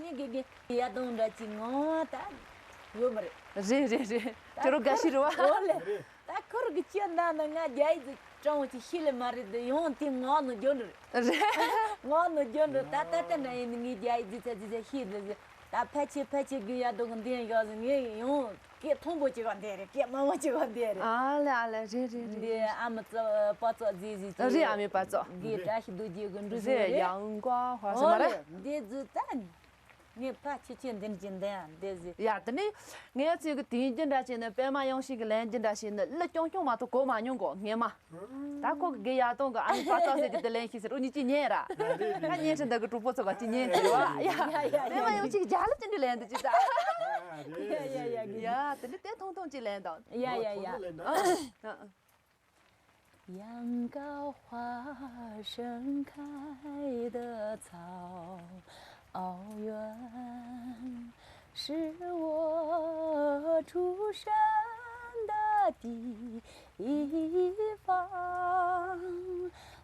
ནི་དགེ་རྒན་ཡ་དང་འདྲ་ཅིག་ངོ་ད་ཡོད་མ་རེད། རེད་རེད་རེད། ད་ཁྱོད་རང་དགའ་ཤོས་རེད་བ། འོ་ལེ། ད་ཁོ་རང་གི་ཅི་ན་ན་ང་རྒྱ་ཡིག་ཙི་ཀྲང་བོ་ཅིག་ཤེས་ལེ་མ་རེད་དེ་ཡང་དེ་ངག་ནང་འཇོན་རེད། རེད། ངག་ནང་འཇོན་རེད། ད་ད་ལྟ་ན་ཡིན་ནི་ངའི་རྒྱ་ཡིག་ཙི་ཚ་ཙི་ཚ་ཤེས་ལེ་ཟེར། ད་ཕལ་ཆེར་ཕལ་ཆེར་དགེ་ཡ་དང་གི་འདི་ཡང་ཡག་ཟེར། ངས་ཡང་སྐད་མཐོན་པོ་ཅིག་ག་འདི་རེད། སྐད་དམའ་མོ་ཅིག་ག་འདི་རེད། ཨ་ལེ་ཨ་ལེ། རེད་རེད་རེད། འདི་ཨ་མ་ཙ་པ་ཙོ་ཟི་ཟི་ཅིག་རེད། ཨ་མའི་པ་ཙོ། འདི་བཀྲ་ཤིས་རྡོ་རྗེ་གི་འབྲུ་ཟི་རེད། ཡང་ཀ་ཧ་ཟེར་མ་རེད། འདི་ཟི་ད་ངས་ཕ་ཆེ་ཆེ་འདི་འདྲ་ཅིག་འདི་ཡང་འདི་ཟི། ཡ་དེ་ནི་ངས་ཚོས་གི་དེང་རྒྱུ་འདྲ་བྱས་ནས་པད་མ་ཡང་ཤིང་གི་ལན་རྒྱུ་འདྲ་བྱས་ནས་གླུ་རྐྱང་རྐྱང་མ་གཏོགས་གོ་མ་མྱོང་གོ་ངས་མ། ད་ཁོ་གི་དགེ་ཡག་གཏོང་གི་ཨ་ནི་པ་ཙོ་ཟེར་གི་དེ་ལན་ཤེས་ཟེར་འུ་གཉིས་ཅིག་ཉན་ར། ད་ཉན་ཁྲི་འདི་གི་གྲོགས་པོ་ཚོ་ག་ཅིག་ཉན་ཟེར་བ། ཡ་ཡ་ཡ། པད་མ་ཡང་ཅིག་རྒྱ་ལ་ཅི་འདྲ་ལན་འདི་ཅི་ད། ཡ་ཡ་ཡ་ཡ། ཡ་དེ་འདྲ་དེ་ཐུང་ཐུང་ཅིག་ལན་དང་། ཡ་ཡ་ཡ། 阳光花盛开的草，遥远是我出生的地方。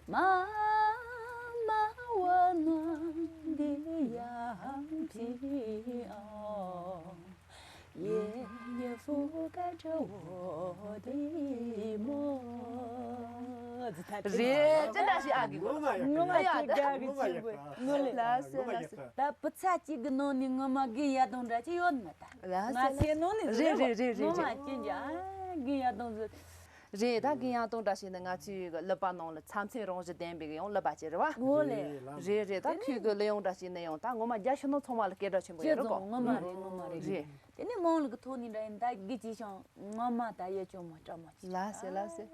妈妈温暖的羊皮袄。 རེད། ཅི་འདྲ་ཞིག་ཨ་གི་གོ། ངོ་མ་ཡག་གི་ངོ་མ་ཡག་གི། ངོ་མ་ཡག་གི། ལ་སེ་ལ་སེ། ད་བུ་ཚ་གཅིག་གི་ནང་ནས་ངོ་མ་དགེ་ཡག་གཏོང་འདྲ་ཅིག་ཡོད་མ་ད། ལ་སེ། ང་སེ་ནང་ནས་རེད་རེད་རེད་རེད། ངོ་མ་ཅི་འདྲ་ཨ་དགེ་ཡག་གཏོང་ཟེར། རེད། ད་དགེ་ཡག་གཏོང་འདྲ་ཞིག་ནི་ང་ཚོའི་གི་ཀླད་པ་ནང་ལ་ཚབ་མཚོན་རང་བཞིན་ལྡན་པའི་གི་ཡང་ཀླད་པ་ཅིག་རེད་བ། འོ་ལེ། རེད་རེད། ད་ཁྱོད་གི་གླུ་དབྱངས་འདྲ་ཞིག་ནི་ཡང་ད་ངོ་མ་རྒྱ་ཕྱི་ནང་ཚང་མ་ལ་སྐད་གྲགས་ཆེན་པོ་ཡོད་རེད་གོ། ངོ་མ་རེད། ངོ་མ་རེད། རེད། དེ་ནས་མང་ལ་གི་ཐོག་ནས་འདྲ་ཡིན་ད་དགེ་ཅི་ཤང་ངོ་མ་ད་ཡོད་ཅུང་མ་སྐྲག་མ་ཅི། ལ་སེ་ལ་སེ།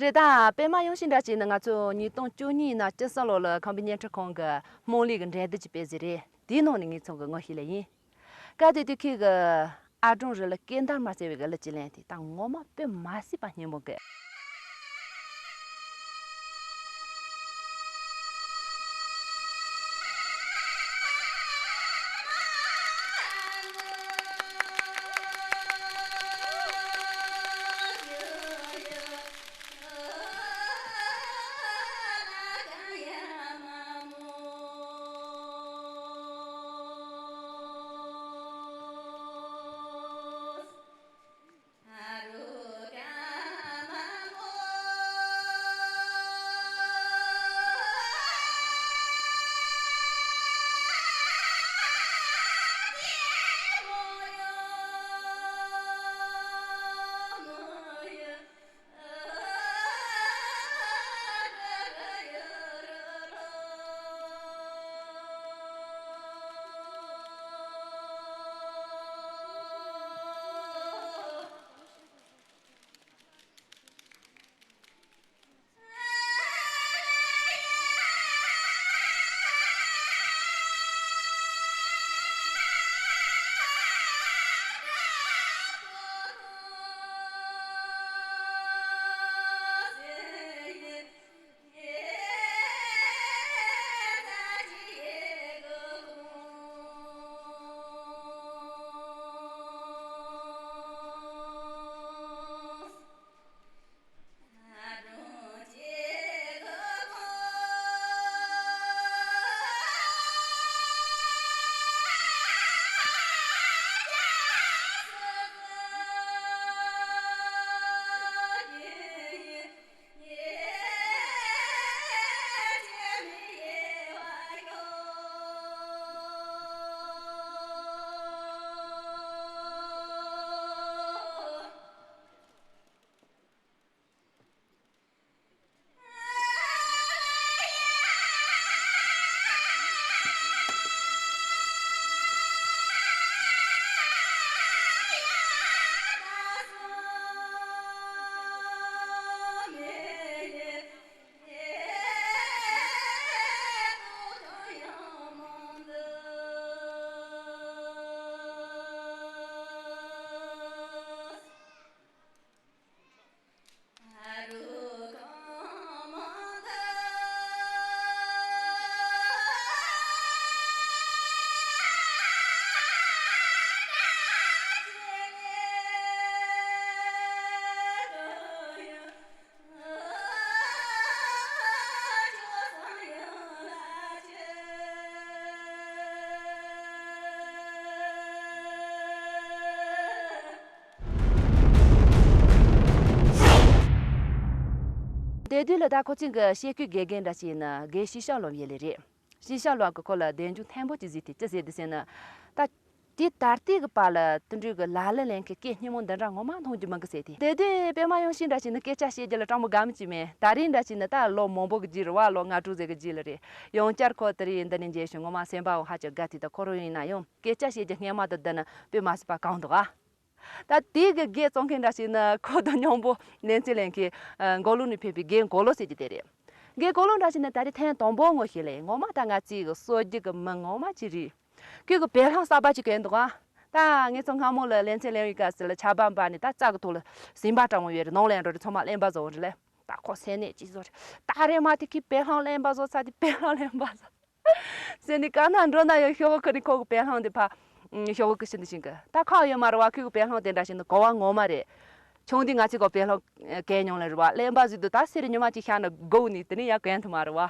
རེད་ད། པད་མ་ཡང་ཤིང་འདྲ་ཅིག་ནི་ང་ཚོ་ཉིས་སྟོང་བཅུ་གཉིས་ནང་སྤྱི་ཚོགས་ལོ་ལ་ཁམས་པའི་བརྙན་འཕྲིན་ཁང་གི་རྨོངས་ལས་ཀྱི་འགྲན་བསྡུར་ཅིག་སྤེལ་ཟིན་རེད། དེའི་ནང་ནས་ངས་ཚང་གི་ངོ་ཤེས་ལེ་ཡིན། སྐབས་དེ་དུས་ཁོས་གི་ཨ་སྒྲུང་རི་ལ་སྐད་འདར་མ་བྱས་པའི་གི་གླུ་ཅིག་ལེན་དེ་ད་ངོ་མ་དཔེ་མ་སྲིད་པ་སྙན་པོ་གི། དེ་དུས་ལ་ད་ཁོ་ཚོས་གི་བཤད་ཁུལ་དགེ་རྒན་འདྲ་ཞིག་ཡིན་ན་དགེ་བཤེས་ཤོ་ལོ་ཡེ་ལེ་རེད། བཤེས་ཤོ་ལོ་གི་ཁོ་ལ་དལ་འབྱོར་ཐེན་པོ་ཅིག་བཟོས་ཏེ་ཅི་ཟེར་འདི་ཟེར་ན། ད་དེ་ད་ལྟའི་གི་བར་ལ་དེ་འདྲའི་གི་ལ་ལ་ལེན་མཁན་སྐད་སྙན་མོ་འདི་འདྲ་ངོ་མ་མཐོང་རྒྱུ་མང་གི་ཟེར་ཏེ། དེ་དུས་པད་མ་ཡང་ཤིང་འདྲ་ཞིག་ནི་སྐད་ཆ་བཤད་རྒྱུ་ལ་སྤྲང་པོ་དགའ་མོ་ཅིག་མེད། ད་རེས་འདྲ་ཞིག་ནི་ད་ལོ་མང་པོ་གི་རྗེས་རེད་བ། ལོ་ལྔ་དྲུག་ཙམ་གི་རྗེས་ལ་རེད། ཡང་བསྐྱར་ཁོ་དེ་རིང་འདི་ནས་མཇལ་བྱུང་། ངོ་མ་སེམས་པའང་ཧ་ཅང་དགའ་སྟེ། ད་ཁོ་རང་ཡིན་ན་ཡང་སྐད་ཆ་བཤད་རྒྱུ་སྔན་མ་དང་བསྡུར་ན་དཔེ་མ་སྲིད་པ་གང་འདུག་ཨ། ད་དེ་གི་དགེ་བཙོང་མཁན་འདྲ་ཞིག་ནི་ཁོ་དང་མཉམ་པོ་ལེ་ཚན་ལེན་མཁན་མགོ་ལོག་ནས་ཕེབས་པའི་དགེ་མགོ་ལོག་ཟེར་གྱི་དེ་རེད། དགེ་མགོ་ལོག་འདྲ་ཞིག་ནི་ད་རེས་ཐེངས་དང་པོ་ངོ་ཤེས་ལེ། ངོ་མ་ད་ང་ཚོའི་གི་སྲོལ་རྒྱུན་གི་མི་ངོ་མ་ཅིག་རེད། ཁོས་གི་བེ་ལྷང་གསར་པ་ཅིག་གོན་འདུག་ཨ། ད་ངེད་ཚོ་སྔ་མོ་ལ་ལེ་ཚན་ལེན་ཡོད་སྐབས་སུ་ལ་ཆར་པ་འབབ་ནས་ད་རྩྭ་གི་ཐོག་ལ་ཟིན་པ་སྤྲང་བོ་ཡོད་རེད། ནང་ལ་ཡང་འགྲོ་རེད། ཚང་མ་རློན་པ་བཟོ་བོ་རེད་ལེ། ད་ཁོ་སེམས་ནད་ཅིག་བཟོ་རེད། ད་རེས་མ་དེ་ཁོས་བེ་ལྷང་རློན་པ་བཟོ་ཚར་དེ་བེ་ལྷང་རློན་པ་བཟོ། ཟེར་ནས་ག་ན་འགྲོ་ན་ཡང་ཤོག་གུ་ཁུར་ནས་ཁོ་གི་བེ་ལྷང་དེ་ཕར། ཤོག་གུ་ཁུར་ཕྱིན་དུ་ཕྱིན་གི། ད་ཁག་ཡོད་མ་རེད་བ། ཁོ་གི་བེ་ལྷང་དེ་འདྲ་ཞིག་ནི་གོ་བ་ངོ་མ་རེད། ཆུང་དུས་ང་ཚོས་གོ་བེ་ལྷང་གན་མྱོང་ལ་རེད་བ། རློན་པ་བཟོས་དུས་ད་སེ་རེ་ཉི་མ་གཅིག་ཤར་ན་སྒུག་ནས་དེ་ནས་ཡར་གན་ཐུབ་མ་རེད་བ།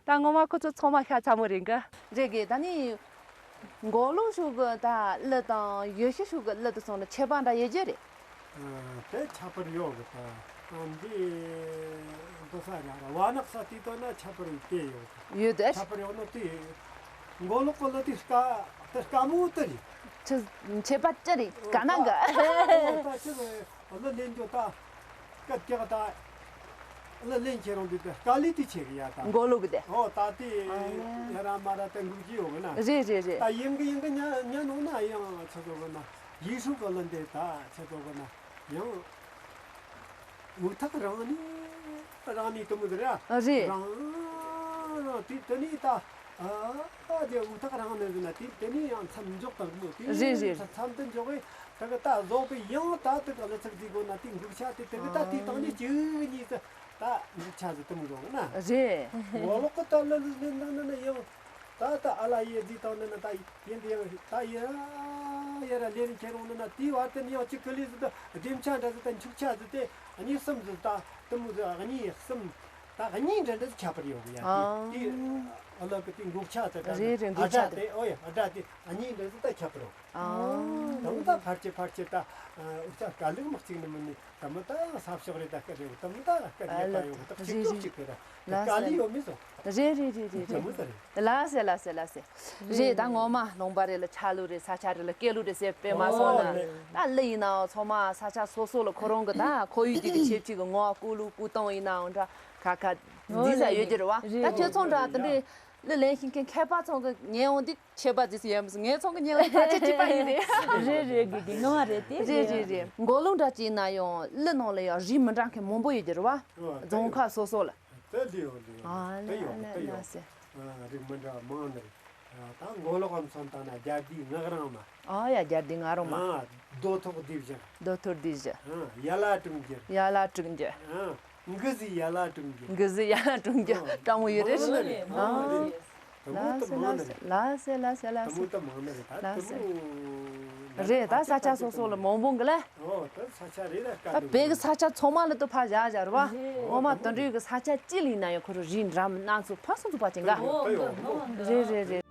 ད་ངོ་མ་ཁོ་ཚོ་ཚང་མ་ཤ་ཚ་མོ་རེད་གི། རེད་གི། ད་ནི་མགོ་ལོག་ཕྱོགས་གི་ད་གླུ་དང་ཡུལ་ཤུལ་ཕྱོགས་གི་གླུ་དེ་ཚོ་ནི་ཁྱད་པར་འདྲ་ཡོད་རྒྱུ་རེད། ཨ། དེ་ཁྱད་པར་ཡོད་གི། ད་འདི་འདི་ས་ར་ར་བ་ནག་ས་དེ་དོ་ན་ཁྱད་པར་དེ་ཡོད་གི། ཡོད་དེ། ཁྱད་པར་ཡོད་ན་དེ་མགོ་ལོག་གི་གླུ་དེ་དཀའ་དེ་དཀའ་མོ་དེ་རེད། ཁྱེད་ཁྱེད་པ་ཅི་རེད་ག་ན་གི། ད་ཅི་རེད། གླུ་ལེན་རྒྱུ་ད་སྐད་རྒྱག་ད་གླུ་ལེན་ཁྱེད་རང་དེ་དེ་དཀའ་ལས་དེ་ཆེ་གི་ཡ། ད་མགོ་ལོག་གི་དེ། ཨོ། ད་དེ་ཨ་ཡ་ར་མ་ར་དེ་འགུག་གི་ཡོད་གི་ན། རེད་རེད་རེད། ད་ཡིན་གི་ཡིན་གི་ཉན་ཉན་ནོ་ན་ཡང་ཆི་ཟེར་གི་ན། ཡུལ་ཤུལ་གི་གླུ་འདི་ད་ཆི་ཟེར་གི་ན་ཡང་འུ་ཐག་རིང་ནས་རིང་ནས་དེ་མོ་ཟེར་ཡ། ཨ། རེད། རིང་རིང་དེ་དེ་ནས་ད་ཨ་དེ་འུ་ཐག་རིང་ནས་ཟེར་ན་དེ་དེ་ནས་ཡང་མཚམས་འཇོག་དང་མོ་དེ། རེད་རེད། མཚམས་དེ་འཇོག་གི། དེ་གི་ད་བཟོ་གི་ཡང་ད་དེ་གི་གླུ་ཚིག་དེ་གོ་ན་དེ་འགུག་ཆ་དེ་དེ་གི་ད་དེ་དང་ནས་ཅི་གཉིས་ད་འགུག་ཆ་ཟེར་དེ་མོ་འཇོག་གི་ན། རེད། ངོ་ལོག་གི་ད་གླུ་ལེན་ནང་ན་ཡང་། ད་ད་ཨ་ལ་ཡེ་ཟི་དང་ནི་ན་ད་ཡིན་དེ་ཡང་ད་ཡ་ཡ་ར་ལེ་རིང་ཁྱེད་རང་ནི་ན་དེའི་བར་དུ་ནི་ཡང་གཅིག་གི་ལས་ཟི་ད་སྡེམ་ཆ་འདྲ་ཟི་ད་འཁྱུག་ཆ་ཟི་དེ་གཉིས་གསུམ་ཟི་ད་དུ་མོ་ཟི་གཉིས་གསུམ་ད་གཉིས་འདྲ་འདྲ་ཟི་ཁྱད་པར་ཡོད་གི་ཡ། དེ་ཨ། དེ་ཨ་ལ་གི་དེ་འགུག་ཆ་ཟི་ད་རེད་རེད། འགུག་ཆ་ཨ་སྒྲ་དེ། དེ་ཨོ་ཡ་ཨ་སྒྲ་དེ་གཉིས་འདྲ་ཟི་ད་ཁྱད་པར་ཡོད། ཨ། དང་ད་ཕར་ཆེ་ཕར་ཆེ་ད་འུ་ཅག་དཀའ་ལས་མི་གཅིག་ནི་མི་ནི། དེ་མོ་ད་ས་ཕྱོགས་རེ་ད་སྐད་རེད། དེ་མོ་ད་སྐད་རེད་པ་ཡོད་གི། ད་གཅིག་ལ་ཏོག་གཅིག་གི་ར་དཀའ་ལས་ཡོད་མེད་སོ། རེད་རེད་རེད་རེད། དེ་མོ་ད་རེད། ལ་སེ་ལ་སེ་ལ་སེ། རེད། ད་ངོ་མ་ལུང་པ་རེ་ལ་ཆ་ལུགས་རེད། ས་ཆ་རེ་ལ་སྐད་ལུགས་རེད་ཟེར་དཔེ་མ་སོང་ན། ཨོ་ལེ། ད་གླུ་ཡིན་ནའང་ཚང་མ་ས་ཆ་སོ་སོ་ལ་ཁོ་རང་གི་ད་ཁོར་ཡུག་དེ་གི་ཆེ་ཆེ་གི་ངོ་བ་བཀོད་ལུགས་བཀོད་སྟངས་ཡིན་ནའང་འདྲ་ཁ་ཁ་འདི་ས་ཡོད་ཀྱི་རེད་བ། ད་ཁྱོད་ཚོ་འདྲ་དེ་འདྲའི་གླུ་ལེན་ཤེས་མཁན་མཁས་པ་ཚོ་གི་ཉན་འོང་དུས། ཁྱད་པར་ཅི་ཞིག་ཡོད་མི་སྲིད། ངས་ཚང་གི་ཉན་ལ་ཕལ་ཆེར་གཅིག་པ་ཡིན་རེད། རེད་རེད། དགེ་རྒན་ནོར་བ་རེད་དེ། རེད་རེད་རེད། མགོ་ལོག་འདྲ་ཅིག་ཡིན་ན་ཡང་གླུ་ནང་ལ་ཡང་རིགས་མི་འདྲ་མཁན་མང་པོ་ཡོད་ཀྱི་རེད་བ། ཨོ། རྫོང་ཁག་སོ་སོ་ལ། དེ་ལས་ཡོད་ལས་ཡོད། ཨ་དེ་ཡོད་ལ་དེ་ལ་ཡོད། ལ་སེ། ཨ་རིགས་མི་འདྲ་མང་ནི་རེད། ཨ་ད་མགོ་ལོག་གམ་སོང་ད་ན་རྒྱ་སྡེའི་ངག་རིང་མ། ཨ་ཡ་རྒྱ་སྡེའི་ངག་རིང་མ། ཨ་རྡོ་ཐོག་སྡེ་བཞི། རྡོ་ཐོག་སྡེ་བཞི། ཨ་ཡ་ལ་དྲུང་འགྱུར། ཡ་ལ་དྲུང་འགྱུར། ཨ། མགུ་ཟི་ཡ་ལ་དྲུང་རྒྱུ། མགུ་ཟི་ཡ་ལ་དྲུང་རྒྱུ། ཨོ། སྤྲང་མོ་ཡོད་རེད། མང་ནི་རེད། མང་ནི་རེད། ཨ། དེ་མོ་ད་མང་ནི་རེད། ལ་སེ་ལ་སེ་ལ་དེ་མོ་སེ། ད་མང་ནི་རེད། ད་ལ་དེ་སེ། མོ་རེད། ད་ས་ཆ་སོ་སོ་ལ་མང་པོ་འགི་ལ། ཨོ། ད་ས་ཆ་རེ་རེ་དཀའ། ད་བོད་ཀྱི་ས་ཆ་ཚང་མ་ལ་དུ་ཕར་བཞག་བཞག་རེད་བ། ཨོ་མ་དེ་འདྲའི་གི་ས་ཆ་གཅིག་ལ་ཡིན་ན་ཡང་ཁོ་རང་རིགས་འདྲ་མིན་སྣ་ཚོགས་ཕུན་སུམ་ཚོགས་པ་ཅན་འགའ། ཨོ། ད་ཡོད། རེད་རེད་རེད།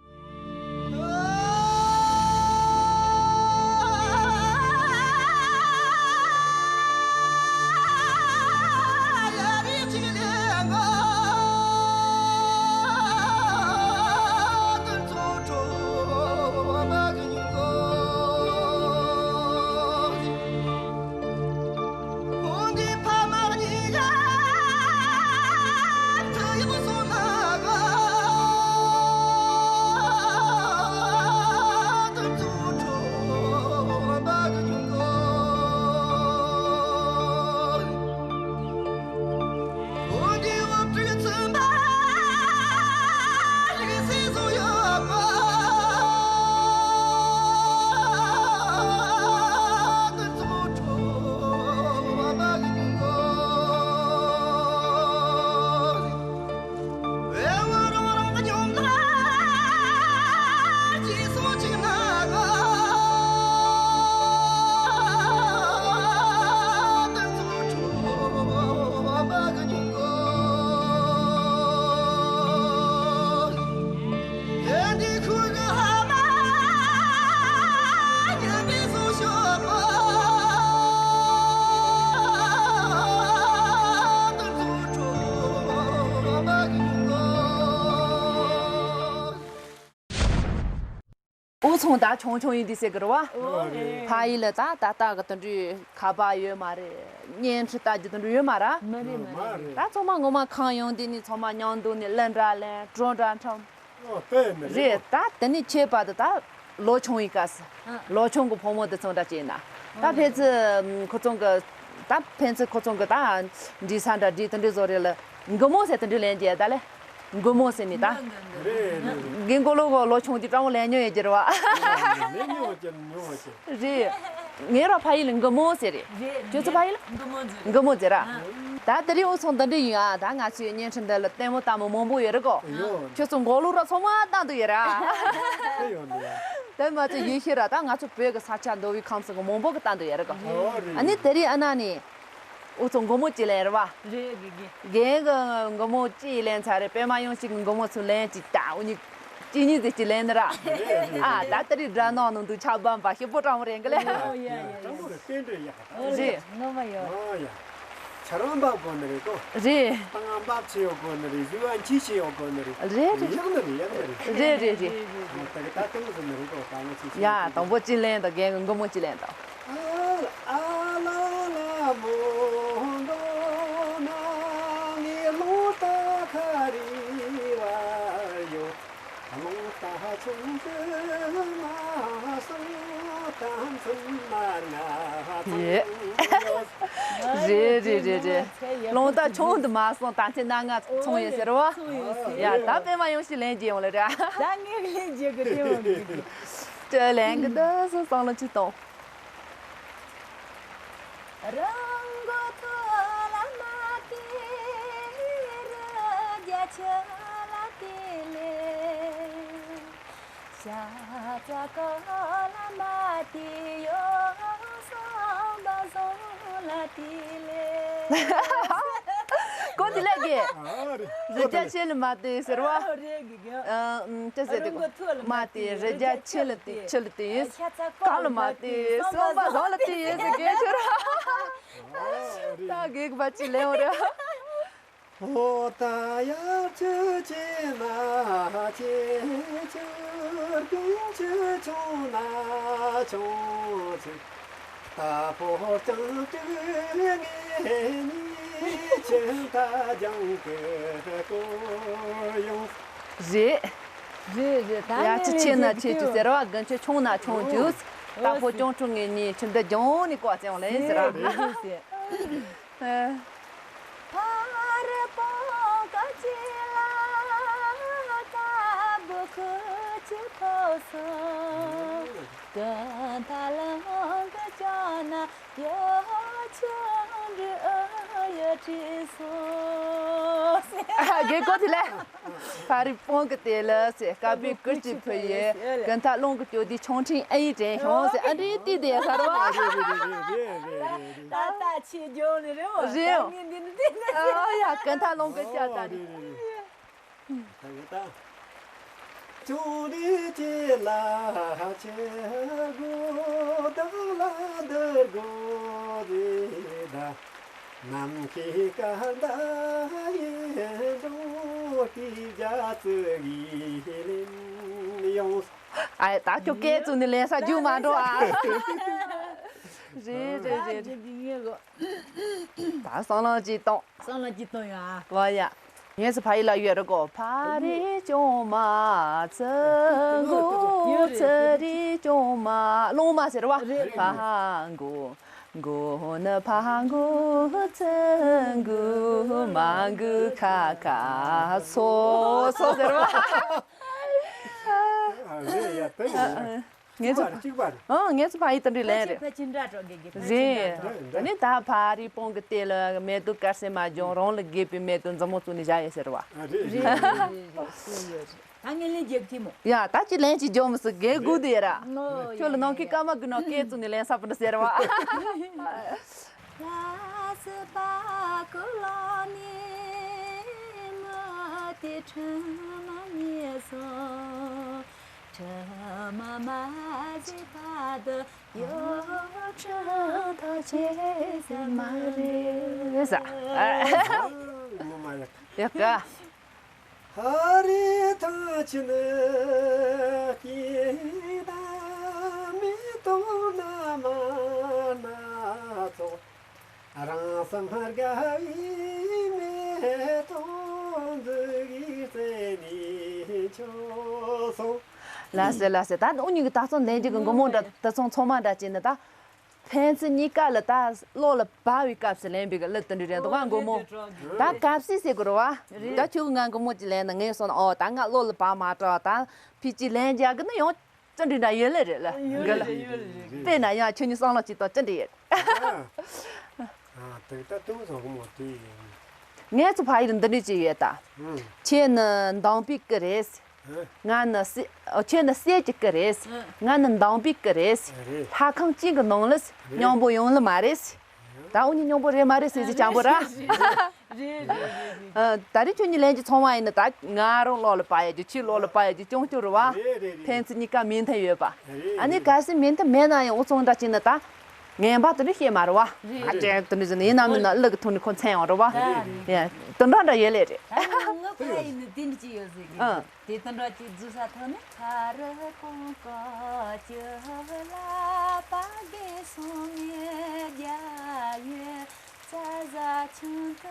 འུ་ཚང་ད་ཆུང་ཆུང་ཡིན་དུས་ཟེར་གི་རེད་བ། ཨོ་རེད། ཕ་ཡུལ་ལ་ད་ད་ལྟ་གི་དུད་འགྲོའི་ཁ་པར་ཡོད་མ་རེད། བརྙན་འཕྲིན་ལྟ་རྒྱུ་དུད་འགྲོ་ཡོད་མ་རེད། མ་རེད་མ་རེད། ད་ཚང་མ་ངོ་མ་ཁམས་ཡོང་དུས་ནི་ཚང་མ་མཉམ་དུ་ནི་གླུ་འདྲ་ལེན། བྲོ་འདྲ་འཁྲབ། ཨོ་དེ་ནི་རེད། ད་དེ་ནི་ཁྱད་པར་དུ་ད་ལོ་ཆུང་བའི་སྐབས་སུ། ཨ། ལོ་ཆུང་གི་བུ་མོ་དེ་ཚོ་འདྲ་བྱས་ན། ད་ཨ། ཕན་ཚུན་ཁོ་ཚོ་གི། ད་ཕན་ཚུན་ཁོ་ཚོ་གི་ད་འདྲིས་ས་འདྲ་འདྲིས་དེ་འདྲ་བཟོ་རེད་ལ། མགུར་མོ་ཟེར་དེ་འདྲ་ལེན་རྒྱུ་ད་ལེ། མགུར་མོ་ཟེར་ནི་ད། རེད་རེད་རེད། རྒན་མགོ་ལོག་གི་ལོ་ཆུང་དུས་སྤྲང་བོ་ལེན་མྱོང་ཡོད་ཀྱི་རེད་བ། ལེན་མྱོང་ཀྱི་མྱོང་བ་ཀྱི། རེད། ངའི་ར་ཕ་ཡུལ་ལ་མགུར་མོ་ཟེར་རེད། རེད། ཁྱོད་ཚོ་ཕ་ཡུལ་ལ། མགུར་མོ་ཟེར། མགུར་མོ་ཟེར་ར། ཨ། ད་དེ་རིང་འུ་ཚང་འདི་འདྲ་ཡིན་ཨ། ད་ང་ཚོའི་བརྙན་འཕྲིན་འདི་ལ་ལྟད་མོ་ལྟ་མི་མང་པོ་ཡོད་རེད་གོ། ཡོད། ཁྱོད་ཚོ་མགོ་ལོག་ར་ཚང་མ་ལྟ་འདུག་ཡོད་ར། དེ་ཡོད་འདུག་ཡ། དེ་མ་ཚད་ཡུལ་ཤུལ་ར་ད་ང་ཚོ་བོད་ཀྱི་ས་ཆ་མདོ་དབུས་ཁམས་གསུམ་གྱི་མང་པོ་གི་ལྟ་འདུག་ཡོད་རེད་གོ། ཨོ་རེད། ཨ་ནི་དེ་རིང་ཨ་ན་ནི། འུ་ཚོ་མགུར་མོ་གཅིག་ལེན་རེད་བ། རེད་རེད་རེད། རྒན་གྱི་མགུར་མོ་གཅིག་ལེན་ཚར་རེད། པད་མ་ཡང་ཞིག་གི་མགུར་མོ་ཚོ་ལེན་གཅིག་ད་འུ་གཉིས་གཅིག་གཉིས་ཟེར་གཅིག་ལེན་ནི་ར། རེད་རེད། ཨ་ད་ལྟ་རེད་སྒྲ་ནང་ནང་དུ་ཆགས་པ་འབའ་ཞིག་པོ་སྤྲང་བོ་རེད་གི་ལེ། ཨོ་ཡ་ཡ་ཡ། སྤྲང་བོ་རེད། རེད། ངོ་མ་ཡོད། ཨོ་ཡ། ཆ་རང་འབབ་དགོས་ནི་རེད་གོ། རེད། སྟངས་འབབ་ཆེ་ཡོད་དགོས་ནི་རེད། གཟུ་བ་འཁྱིལ་ཆེ་ཡོད་དགོས་ནི་རེད། རེད་རེད། ཡག་ནི་རེད། ཡག་ནི་རེད། རེད་རེད་རེད། ཨ་ད་གི་ད་སྟངས་ཟིན་ནི་རེད་གོ། ད་ང་ཚོས་ཡ་དང་པོ་གཅིག་ལེན་དང་། རྒན་གྱི་མགུར་མོ་གཅིག་ལེན་དང་། རེད་རེད་རེད་རེད། རླུང་རྟ་ཆུང་དུ་མ་སོང་། ད་ཚེ་ན་ང་ཚོང་ཡོད་ཟེར་བ། ཡ་ད་པད་མ་ཡང་ཞིག་ལེན་རྒྱུ་ཡོང་ལེ་ར། ད་ངས་ལེན་རྒྱུ་གི་དེ་འོང་གི། ལེན་གི་འདུག་སོང་། བསམ་བློ་ཅིག་གཏོང་། རང་མགོ་ཐོག་ལ་མ་བལྟས། རི་རྒྱ་ཁྱི་ལ་བལྟས་ལེ། ཤ་ཚ་ཀོ་ལ་མ་བལྟས། ཡོ་སོ་བ་སོ་ལ་བལྟས་ལེ། གོ་དེ་ལས་གི། ཨ་རེད། རི་རྒྱ་ཁྱི་ལ་མ་བལྟས་ཟེར་བ། ཨ་རེད་གི་གི། ཨ་ཨམ་ཅི་ཟེར་དེ་གོ། མ་བལྟས། རི་རྒྱ་ཁྱི་ལ་བལྟས། ཁྱི་ལ་བལྟས། ཤ་ཚ་ཀོ་ལ་མ་བལྟས། སོ་བ་སོ་ལ་བལྟས་ཟེར་གི་ཁྱོད་ར། ད་གེགས་པ་ཅི་ལེན་འོ་ར། ཧོ་ད་ཡར་ཆུ་ཆེ་ན་ཆེ། ཆུ་རྒྱུན་ཆུ་ཆུང་ན་ཆུང་ཆུ། ད་ཕོ་ཅང་ཀྲུ་ངེ་ཉི་ཆུ་ད་ལྗང་གུ་ཀོ་ཡོང་། རེད། རེད་རེད། ད་ཡར་ཆུ་ཆེ་ན་ཆེ་ཆུ་ཟེར་བ། རྒྱུན་ཆུ་ཆུང་ན་ཆུང་ཆུ། ད་ཕོ་ཅང་ཀྲུ་ངེ་ཉི་ཆུ་འདི་ལྗང་ནི་ཀོ་ཅང་ལེན་ཟེར་བ། ཕ་རི་པང་ཀ་ཅི་ལ་ཀ་བུ་ཁུ་ཅི་ཐོ་སོང་། ཀུན་ད་ལང་ཀ་ཅོ་ན་ཡོ་ཆུང་རི་ཨ་ཡོ་ཁྲི་སོང་། ཨ་རྒན་གོ་དེ་ལ། ཕ་རི་པང་ཀ་དེ་ལ་ཟེར། དཀར་པོའི་ཀུར་གྱི་ཕུ་ཡི། ཀུན་ད་ལང་ཀ་ཅོ་དེ་ཆུང་ཁྲིན་ཨ་ཡི་དྲན་ཤོང་ཟེར། ཨ་འདྲི་ཏི་དེ་ཟེར་བ། རེད་རེད་རེད་རེད་རེད། ད་ལྟ་ཆེ་རྒྱུ་ནི་རེད་བ། རེད། ད་ངས་འདི་ནི་འདི་ནི། ཨ་ཡ་ཀུན་ད་ལང་ཀ་ཅོ་ད་རེད། ད་གི་ད། ཅུང་རི་ཅི་ལ་ཆེ་གོ་ད་ལ་འདི་གོ་རེ་ད། ནམ་མཁའི་སྐར་མདའ་ཡི་འགྲོ་དེ་རྒྱ་ཙི་གི་ལིན་ཡོང་། ཨ་ད་ཁྱོད་སྐད་བཙུགས་ནས་ལེན་ས་རྒྱུ་མ་འགྲོ་ཨ། རེད་རེད་རེད། ད་བསམ་བློ་ཅིག་གཏོང་། བསམ་བློ་ཅིག་གཏོང་ཡོང་ཨ། ལོ་ཡ། ངས་སུ་ཕ་ཡི་ལ་ཡོད་རེད་གོ། ཕ་རི་ཅོ་མ་ཚི་གུ་ཚི་རི་ཅོ་མ་ལོང་མ་ཟེར་བ། རེད། ཕ་གུ་གུ་ནི་ཕ་གུ་ཚི་གུ་མ་གུ་ཁ་ཁ་སོ་སོ་ཟེར་བ། ཨ་རེད་ཡ། དེ་ཡིན་ཡ། ངས་ཚོ་གཅིག་པ་རེད། ཨང་། ངས་ཚོ་ཕ་ཡི་དེ་འདྲ་ལེན་རེད། ཕ་ཆིན་འདྲ་གྲོགས་དགེ་རྒན་ཕ་ཆིན་འདྲ་རེད། གྲོགས། ཨ་ནི་ད་ཕ་རི་པང་གི་དེ་ལ་མེ་ཏོག་དཀར་སེར་མ་ལྗང་། རང་ལ་དགོས་པའི་མེ་ཏོག་མཛུབ་མོ་བཙུགས་ནས་བཞག་ཡོད་ཟེར་བ། ཨ་རེད་རེད། རེད་རེད་རེད་རེད། ད་ངས་ལན་རྒྱབ་ཐིམ་མོ། ཡ་ད་ཅི་ལན་ཅི་རྒྱོབ་མི་སྲིད། རྒན་སྒུག་དེ་ཡ་ར། ཨོ་ཁྱོད་ལ་ཡ་ནང་ཡ་ཁའི་ཡ། སྐར་མ་གི་ནང་སྐད་བཙུགས་ནས་ལན་ས་པུ་འདྲ་ཟེར་བ། ལ་སི་པ་ཀུ་ལོ་ནི་མ་དེ་ཁྲི་མ་ཉེ་སོང་། ཁྲི་མ་མ་ཟི་ཕ་དུ་ཡོ་ཁྲི་ཐ་ཆེ་ས་མ་རེ་ས། ཡ་ཀ། ཧ་རི་ཐང་ཆེ་ནི་སྐྱེ་ད། མ་སྣ་ཚོགས། རང་སེམས་དགའ་བའི་མེ་ཏོག་འཛུགས་ཀྱི་རྩེ་ནས་ཁྱོད་སོང་། ལགས་སེ་ལགས་སེ། ད་འུ་གཉིས་ཀྱི་ད་ཚོ་ལན་གཅིག་གི་མགོ་མོ་འདྲ་ད་ཚོ་ཚང་མ་འདྲ་བྱས་ནས་ད། ཕན་ཚུན་གཉིས་ཀ་ལ་ད་གློག་ལ་སྦ་བའི་སྐབས་སུ་ལེན་པའི་གི་གླུ་དེ་འདྲ་རེད་འདུག་ག་མགོ་མོ། ད་གབ་སྲིད་ཟེར་དགོས་རེད་བ། ད་ཁྱོད་ཀྱིས་ང་མགོ་མོ་ཅིག་ལེན་ན་ངས་སོང་ན་ཨོ་ད་ང་གློག་ལ་སྦ་མ་དྲག་ད་ཕི་ཅི་ལན་རྒྱག་གི་ན་ཡང་ཅི་འདྲ་འདྲ་ཡོད་ལེ་རེད་ལ་གི་ལ། དཔེར་ན་ཡང་ཁྱོད་གཉིས་བསམ་བློ་ཅིག་དང་ཅི་འདྲ་ཡོད། ཨ་དེ་ད་དུང་བཟང་གི་མོ་དེ་ཡིན། ངས་ཚོ་ཕ་ཡུལ་འདི་འདྲ་ཅིག་ཡོད་ད། ཁྱེད་ནི་འདམ་པའི་སྐུ་རེད། ང་ནི་སེ། ཁྱོད་ནི་སྲས་ཀྱི་སྐུ་རེད། ང་ནི་འདམ་པའི་སྐུ་རེད། རེད། ལྷ་ཁང་གཅིག་གི་ནང་ལ་རེད། མཉམ་པོ་ཡོང་ལེ་མ་རེད། ད་འུ་གཉིས་མཉམ་པོ་རེད་མ་རེད་ཟེར་ཟིག་ཅང་པོ་ར། རེད་རེད་རེད་རེད། ཨ། ད་རེས་ཁྱོད་གཉིས་ལན་གྱི་ཚོང་བ་ཡིན་ན་ད་ང་རང་ལོག་ལ་པ་ཡ་རྒྱུ་ཁྱོད་ལོག་ལ་པ་ཡ་རྒྱུ་ཅུང་ཅུང་རེད་བ། རེད་རེད་རེད། ཕན་ཚུན་གཉིས་ཀ་མི་མཐུན་ཡོད་པ། རེད་ཨ་ནི་རེད། གལ་སྲིད་མི་མཐུན་མེད་ན་ཡང་འུ་ཚོ་འདྲ་བྱས་ན་ད། ངན་པ་དེ་འདྲ་བཤད་མ་རེད་བ། རེད། ཨ་ཅེ་དེ་འདྲ་ཟེར་ནས་ཡིན་ནམ་མིན་ན་གླུ་གི་ཐོག་ནས་ཁོ་མཚན་ཡོང་རེད་བ། རེད་རེད། ཡ་དེ་འདྲ་འདྲ་ཡོད་ལེ་རེད། ད་ནི་ངའི་ཕ་ཡིན་ནི་དེ་འདྲ་ཅིག་ཡོད་ཟེར་གི་ཨ། དེ་དེ་འདྲ་ཅིག་རྫུས་ས་ཐོག་ནས། ཁ་རི་ཀོང་ཀོ་ཅི་ལ་པ་གེ་སོང་ངེ་རྒྱ་ཡོད་ཙ་ཟ་ཆུང་ཐ་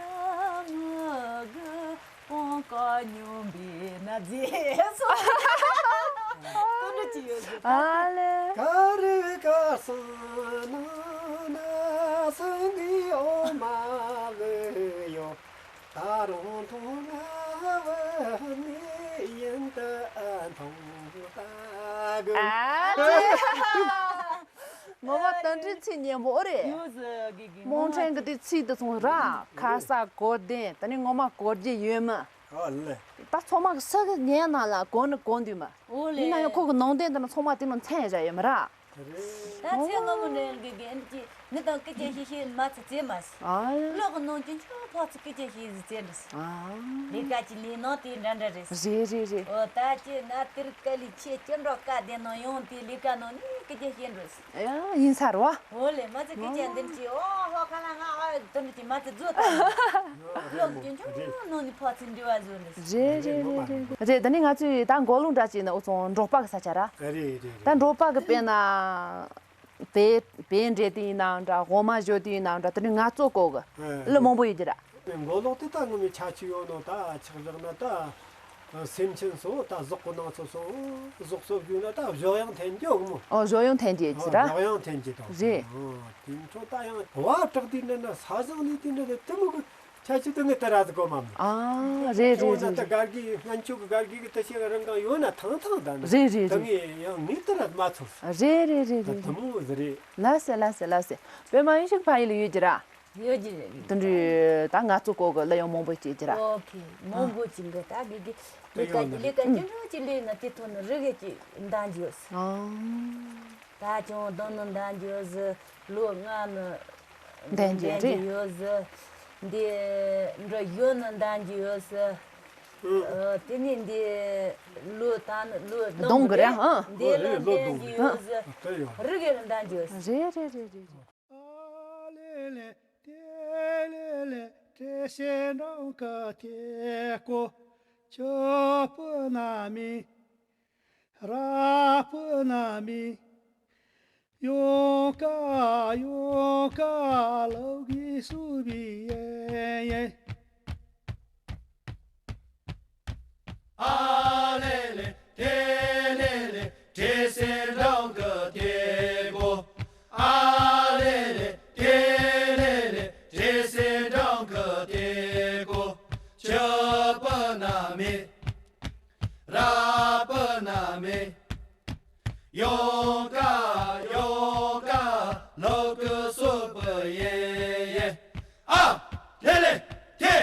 མུ་གུ། ཀོང་ཀོ་སྙོམས་པའི་ན་རྫས་སོགས། དེ་འདྲ་ཅིག་ཡོད་ཟེར། ཨ་ལེ། ཀ་རི་ཀ་སང་ན་ན་སང་གི་འོ་མ་ལུ་ཡོ། ད་རུང་ཐུང་ང་བ་ནི་ཡིན་ད་ཐུང་ད་གུ། ཨ་ལེ། ངོ་མ་དོན་འགྲུབ་ཚིག་སྙན་པོ་རེད། ཡོད་ཟེར་གི་གི་རྨོངས་ཕྲན་གི་དེ་ཚིག་དེ་ཚོ་ར། ཁ་ས་གོ་བདེ་ད་ནི་ངོ་མ་གོ་རྒྱུ་ཡོད་མ། ཨ་ལེ། ད་ཚང་མ་གི་ས་གི་ཉན་ན་ལ་གོ་ནི་གོ་འདུག་མ། ཨོ་ལེ། ཡིན་ན་ཡང་ཁོ་གི་ནང་དོན་དེ་ནི་ཚང་མ་དེ་ནང་མཚན་བཞག་ཡོད་མ་ར། རེད། ད་ཚེ་སྔ་མོ་ནས་གི་གི་འདི་ཅི་ནི་དང་སྐད་ཆ་བཤད་བཤད་མ་ཚད་ཚེ་མ་སི། ཨ་ཡ། ལོག་གི་ནང་ཅི་ཆོག་ཕོག་ཚི་སྐད་ཆ་བཤད་ཟི་ཚེ་འདྲ་སི། ཨ། ལས་ཀ་ཅི་ལས་ནང་དེ་འདྲ་འདྲ་རེད་སི། རེད་རེད་རེད། ཨོ་ད་ཅི་ན་དེར་ཀ་ལི་ཆེ་ཅི་འགྲོ་ཀ་དེ་ནང་ཡོང་དེ་ལས་ཀ་ནང་ནི་སྐད་ཆ་བཤད་འགྲོ་སི། ཡ་ཡིན་ས་རེད་བ། ཨོ་ལེ་མ་ཚད་སྐད་ཆ་འདི་ཅི་ཨོ་ཧོ་ཁ་ལ་ང་ཨ་དེ་འདྲ་ཅི་མ་ཚད་རྫུ་ད། ལོག་གི་ཆུང་ཆུང་ནང་ནི་ཕོག་ཚི་འདྲི་བ་བཟོ་ནི་སི། རེད་རེད་རེད་རེད། རེད་ད་ནི་ང་ཚོས་ད་མགོ་ལུང་འདྲ་ཅིག་ནི་ཨོ་ཚོང་འབྲོག་པ་གི་ས་ཆ་ར། རེད་རེད་རེད། ད་འབྲོག་པ་གི་དཔེར་ན། བེ་བེ་འདྲེ་དེ་ཡིན་ནའང་འདྲ་འོ་མ་བཞོ་དེ་ཡིན་ནའང་འདྲ་དེ་ནི་ང་ཚོ་གོ་གི་ཨ་གླུ་མང་པོ་ཡོད་ཀྱི་ར། མགོ་ལོག་དེ་ད་ངོ་མའི་ཆ་ཆུ་ཡོད་ནོ་ད་ཆག་བཞག་ན་ད་སེམས་ཅན་སོ་ད་ཟོག་གི་ནང་ཚོ་སོ་ཟོག་སོ་བཞོ་ན་ད་བཞོ་ཡང་འཐེན་རྒྱུ་གི་མོ། ཨོ་བཞོ་ཡང་འཐེན་རྒྱུ་ཡོད་ཀྱི་ར། བཞོ་ཡང་འཐེན་རྒྱུ་དང་རེད། ཨོ་དེ་ཚོ་ད་ཡང་བ་དྲག་དེ་འདྲ་ན་ས་ཟང་ནི་དེ་འདྲ་ན་དེ་མོ་གི་ཆ་ཆུ་དེ་ངས་ད་ར་ཟི་གོ་མ་མོ། ཨ་རེད་རེད་ཁྱོད་ན་རེད་ད་རེད། གར་གི་སྔན་ཆོག་གི་གར་གི་གི་ད་ཤེས་རང་གང་ཡོད་ན་ཐང་ཐང་ད་ནི་རེད་རེད་ད་རེད། ངས་ཡང་ངས་ད་ར་མ་ཚོར། རེད་རེད་རེད་ད་རེད། དེ་མོ་ཟི་རེད། ལ་སེ་ལ་སེ་ལ་སེ། པད་མ་ཡིན་ཞིག་ཕ་ཡི་ལ་ཡོད་ཀྱི་ར། ཡོད་ཀྱི་རེད། དེ་འདྲའི་ད་ང་ཚོ་གོ་གི་ལ་ཡང་མང་པོ་སྐྱེས་ཀྱི་ར། ཨོ་ཁེ། མང་པོ་ཅིག་གི་ད་གི་གི་ལས་ཀ་ལས་ཀ་ཅི་འདྲ་ཅིག་ལས་ན་དེ་ཐོག་ནས་རི་གི་ཅིག་འདང་རྒྱུ་ཟེར། ཨང་། ད་ཅུང་དོན་ནི་འདང་རྒྱུ་ཟེར། ལོ་ལྔ་ནི་འདང་རྒྱུ་རེད། ཡོད་ཟེར། འདི་འགྲོ་ཡོད་ནི་འདང་རྒྱུ་ཡོད་ཟེར། ཨ་དེ་ནས་འདི་ལོ་ད་ནི་ལོ་གདོང་གི་རེད་ཨང་། འདི་ལོ་འདང་རྒྱུ་ཡོད་ཟེར། རི་གི་རི་འདང་རྒྱུ་ཡོད་ཟེར། རེད་རེད་རེད་རེད། ཨ་ལེ་ལེ་ཏེ་ལེ་ལེ་ཏེ་སེ་འབྲང་གི་ཏེ་ཀོ་ཆོ་པོ་ན་མི་ར་པོ་ན་མི་ཡོང་ཀ་ཡོང་ཀ་ལོ་གི་སུ་བི་ཡེ་ཡེ། ཨ་ལེ་ལེ་ཏེ་ལེ་ལེ་ཏེ་སེ་འབྲང་གི་ཏེ་གོ། ཨ་ལེ་ལེ་ཏེ་ལེ་ལེ་ཏེ་སེ་འབྲང་གི་ཏེ་གོ། ཆོ་པོ་ན་མི་ར་པོ་ན་མི། ཡོང་ཀ་ཡོང་ཀ་ལོ་གི་སུ་བི་ཡེ་ཡེ། ཨ་ལེ་ལེ་ཏེ་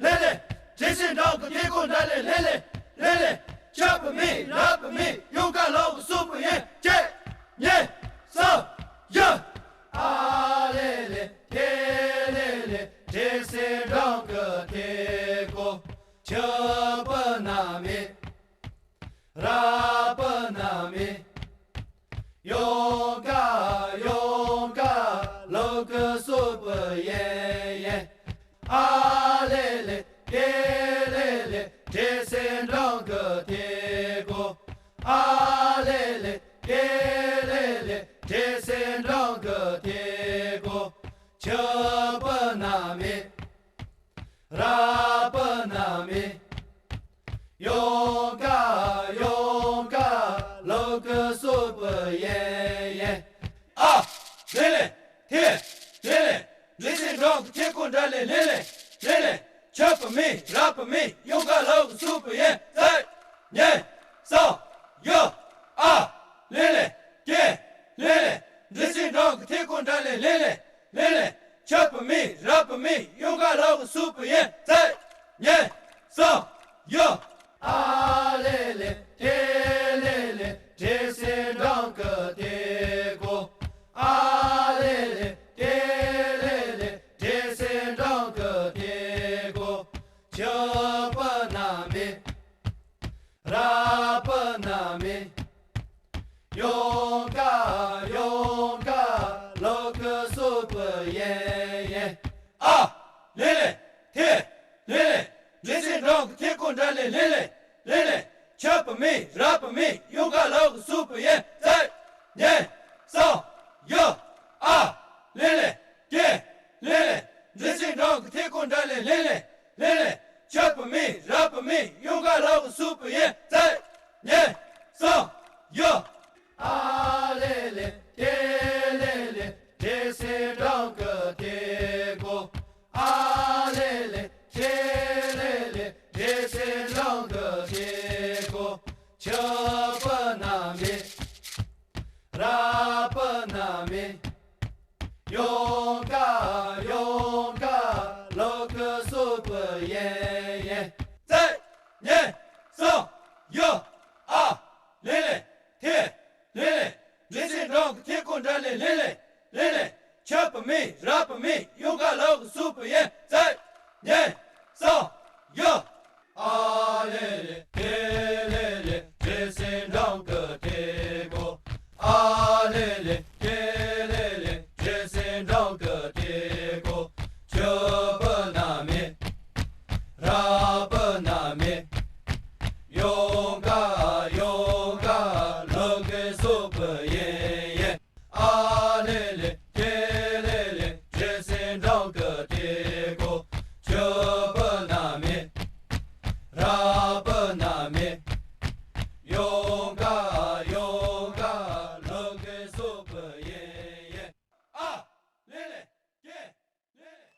ལེ་ལེ་ཏེ་སེ་འབྲང་གི་ཏེ་གོ་འདྲ་ལེ་ལེ་ལེ་ལེ་ལེ་ཆོ་པོ་མི་ར་པོ་མི་ཡོང་ཀ་ལོ་གི་སུ་བི་ཡེ་ཅེ་ཉེ་སོ་ཡ། ཨ་ལེ་ལེ་ཏེ་ལེ་ལེ་ཏེ་སེ་འབྲང་གི་ཏེ་གོ་ཆོ་པོ་ན་མི། ར་པོ་ན་མི། ཡོང་ཀ་ཡོང་ཀ་ལོ་གི་སུ་བི་ཡེ་ཡེ། ཨ་ལེ་ལེ་ཏེ་ལེ་ལེ་ཏེ་སེ་འབྲང་གི་ཏེ་གོ། ཨ་ལེ་ལེ་ཏེ་ལེ་ལེ་ཏེ་སེ་འབྲང་། མེད། ཡོང་ག་ཡོང་ག་ལོ་གི་སོ་པི་ཡན་ཡན། ཨ་ལེ་ལེ་ཐེ་ལེ་ལེ། འདྲེ་སྲིན་འབྲོང་གི་ཐེ་ཀོ་འདྲ་ལེ་ལེ་ལེ་ལེ་ལེ། ཆོད་པ་མེད་རག་པ་མེད། ཡོང་ག་ལོ་གི་སོ་པི་ཡན། ཙེ་ཉན་སོ་ཡོ། ཨ་ལེ་ལེ་ཀེ་ལེ་ལེ། འདྲེ་སྲིན་འབྲོང་གི་ཐེ་ཀོ་འདྲ་ལེ་ལེ་ལེ་ལེ་ལེ། ཆོད་པ་མེད་རག་པ་མེད། ཡོང་ག་ལོ་གི་སོ་པི་ཡན། ཙེ་ཉན་སོ་ཡོ། ཨ་ལེ་ལེ་ཐེ་ལེ་ལེ། འདྲེ་སྲིན་འབྲོང་གི་ཐེ་ཀོ། ཨ་ལེ་ལེ་ཐེ་ལེ་ལེ། འདྲེ་སྲིན་འབྲོང་གི་ཐེ་ཀོ། ཆོད་པ་ན་མེད། རག་པ་ན་མེད། ཡོང་ག་ཡོང་ག་ལོ་གི་སོ་པི་ཡན་ཡན། ཨ་ལེ་ལེ་ཐེ་ལེ་ལེ། འདྲེ་སྲིན་འབྲོང་གི་ཐེ་ཀོ་འདྲ་ལེ་ལེ་ལེ་ལེ་ལེ། ཆོད་པ་མེད་རག་པ་མེད། ཡོང་ག་ལོ་གི་སོ་པི་ཡན། ཙེ་ཉན་སོ་ཡོ། ཨ་ལེ་ལེ་ཀེ་ལེ་ལེ། འདྲེ་སྲིན་འབྲོང་གི་ཐེ་ཀོ་འདྲ་ལེ་ལེ་ལེ་ལེ་ལེ། ཆོད་པ་མེད་རག་པ་མེད། ཡོང་ག་ལོ་གི་སོ་པི་ཡན། ཙེ་ཉན་སོ་ཡོ། ཨ་ལེ་ལེ་ཐེ་ལེ་ལེ། འདྲེ་སྲིན་འབྲོང་གི་ཐེ་ཀོ། ཨ་ལེ་ལེ་ཐེ་ལེ་ལེ། འདྲེ་སྲིན་འབྲོང་གི་ཐེ་ཀོ། ཆོད་པ་ན་མེད། རག་པ་ན་མེད། ཡོང་ག་ཡོང་ག་ལོ་གི་སོ་པི་ཡན་ཡན། ཙེ་ཉན་སོ་ཡོ། ཨ་ལེ་ལེ་ཐེ་ལེ་ལེ། འདྲེ་སྲིན་འབྲོང་གི་ཐེ་ཀོ་འདྲ་ལེ་ལེ་ལེ་ལེ་ལེ། ཆོད་པ་མེད་རག་པ་མེད། ཡོང་ག་ལོ་གི་སོ་པི་ཡན། ཙེ་ཉན་སོ་ཡོ། ཨ་ལེ་ལེ་ཐེ་ལེ་ལེ། འདྲེ་སྲིན་འབྲོང་གི་ཐེ་ཀོ། ཨ་ལེ་ལེ་ཐེ་ལེ་ལེ། འདྲེ་སྲིན་འབྲོང་གི་ཐེ་ཀོ། ཆོད་པ་ན་མེད། རག་པ་ན་མེད། ཡོང་ག་ཡོང་ག་ལོ་གི་སོ་པི་ཡན་ཡན། ཨ་ལེ་ལེ་ཐེ་ལེ་ལེ། འདྲེ་སྲིན་འབྲོང་གི་ཐེ་ཀོ། ཆོད་པ་ན་མེད། རག་པ་ན་མེད། ཡོང་ག་ཡོང་ག་ལོ་གི་སོ་པི་ཡན་ཡན། ཨ་ལེ་ལེ་ཀེ་ལེ་ལེ།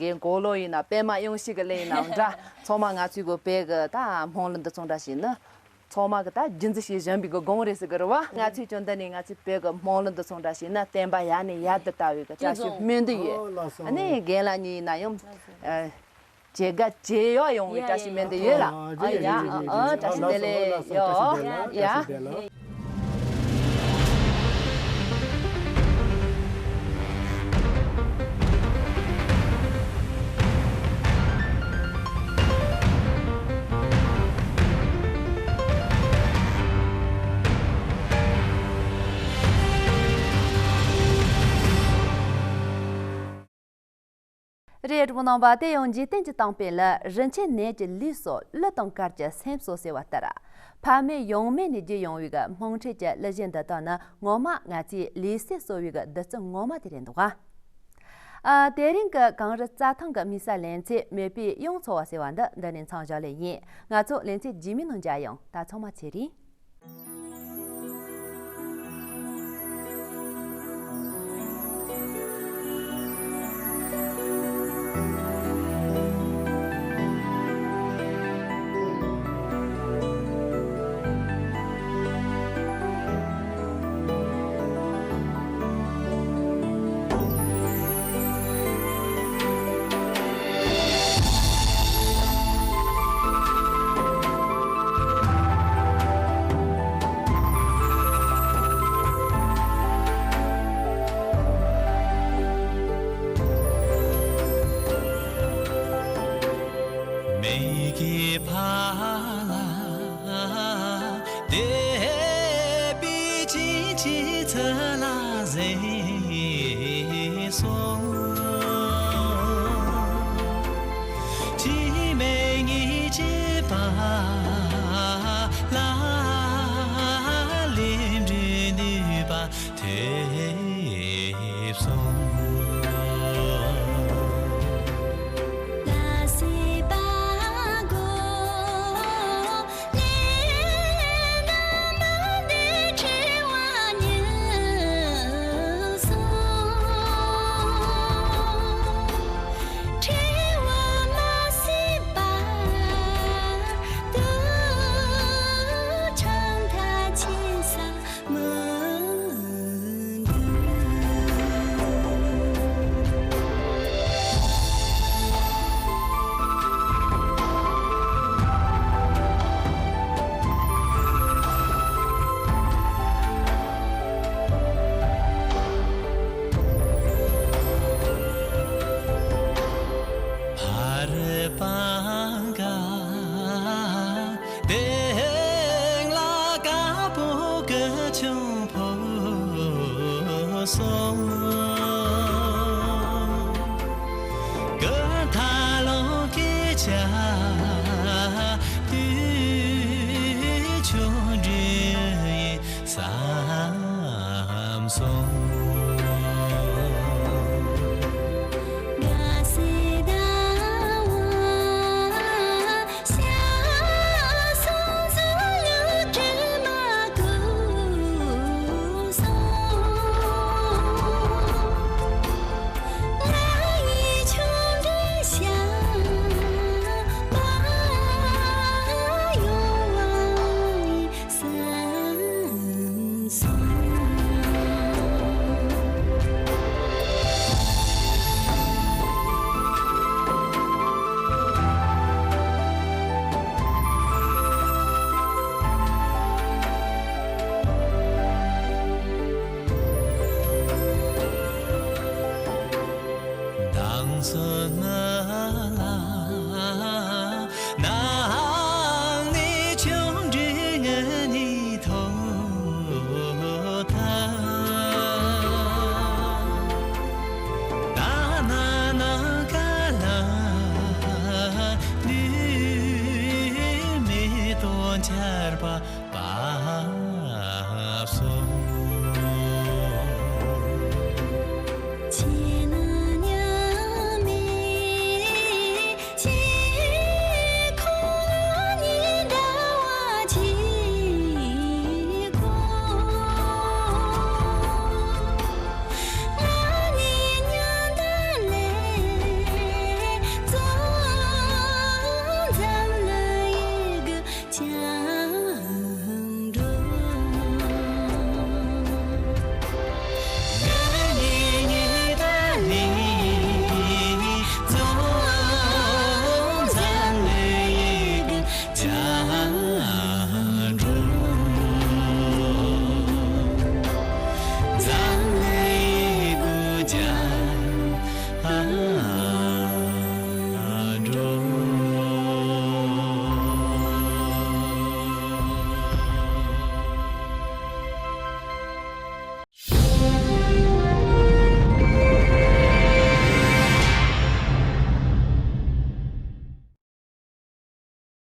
དེ་མགོ་ལོག་ཡིན་ན་པད་མ་གཡང་སྐྱིད་ཀྱི་གླིང་ཡིན་ནའང་འདྲ། ཚང་མ་ང་ཚོའི་གི་བོད་གི་ད་སྨན་གླིང་འདི་ཚོ་འདྲ་ཞིག་ནི། ཚང་མ་གི་ད་རྒྱུན་འཛིན་བྱེད་བཞིན་པའི་གི་སྒང་རེད་ཟེར་གི་རེད་བ། ང་ཚོས་ཀྱང་འདི་ནས་ང་ཚོའི་བོད་གི་སྨན་གླིང་འདི་ཚོ་འདྲ་ཞིག་ནི་བསྟན་པ་ཡར་ནས་ཡར་དུ་དར་བའི་གི་བཀྲ་ཤིས་སྨོན་འདུན་ཡོད། ཨ་ནི་རྒན་ལགས་གཉིས་ཡིན་ན་ཡང་ཨ་བྱེད་དགའ་བྱེད་ཡག་ཡོང་བའི་བཀྲ་ཤིས་སྨོན་འདུན་ཡོད་ལ། ཨ་ཡ་ཨ་བཀྲ་ཤིས་བདེ་ལེགས་ཡོད་ཡ། རེད། རོགས་རྣམ་པ། དེ་ཡང་འཇིག་རྟེན་གྱི་གཏམ་དཔེ་ལ། རིན་ཆེན་ནད་ཀྱི་ལུས་སོགས། གླུ་དང་གར་གྱི་སེམས་སོ་ཟེར་བ་ལྟར། ཕ་མེས་ཡང་མེས་ནས་བརྒྱུད་ཡོང་བའི་གི་སྨན་ཁྲིད་ཀྱི་གླུ་གཞས་འདི་དག་ནི་ངོ་མ་ང་ཚོའི་ལུས་སེམས་གསོ་བའི་གི་བདུད་རྩི་ངོ་མ་དེ་རེད་འདུག་ག། ཨ། དེ་རིང་གི་གངས་རི་རྩྭ་ཐང་གི་མི་ས་ལེན་ཚེ་མོས་པའི་གཡང་འཚོ་བ་ཟེར་བ་འདི་འདི་ནས་མཚམས་བཞག་ལེ་ཡིན། ང་ཚོ་ལེན་ཚེ་རྗེས་མའི་ནང་མཇལ་ཡོང་། ད་ཚང་མ་ཚེ་རིང་། མིག་གི་ཕ་ལ། དད་པའི་བྱིན་གྱིས་ཚུར་ལ་གཟིགས་སོང་། འཆི་མེད་ཉིད་ཀྱི་བར་ལ། ལས་འབྲས་ནུས་པ་ཐེབས་སོང་། བར་སྤང་ག་སྟེང་ལ་དཀར་པོ་གི་ཆུ་འཕོ་སོང་། གི་ཐ་ལོ་གི་ཆ་དུས་ཆུ་འདྲེས་ཡིན། བསམ་སོང་། མདང་སོ་ན་ལ། ནང་ནས་ཆུང་འདྲིས་ངན་ནི་ཐོག་ཐ། ད་ན་ནང་ག་ལ་ནུས་མེད་དོ་ཆར་པ། བབས་སོང་། ཁྱེད་ནི་མཉམ་མེད་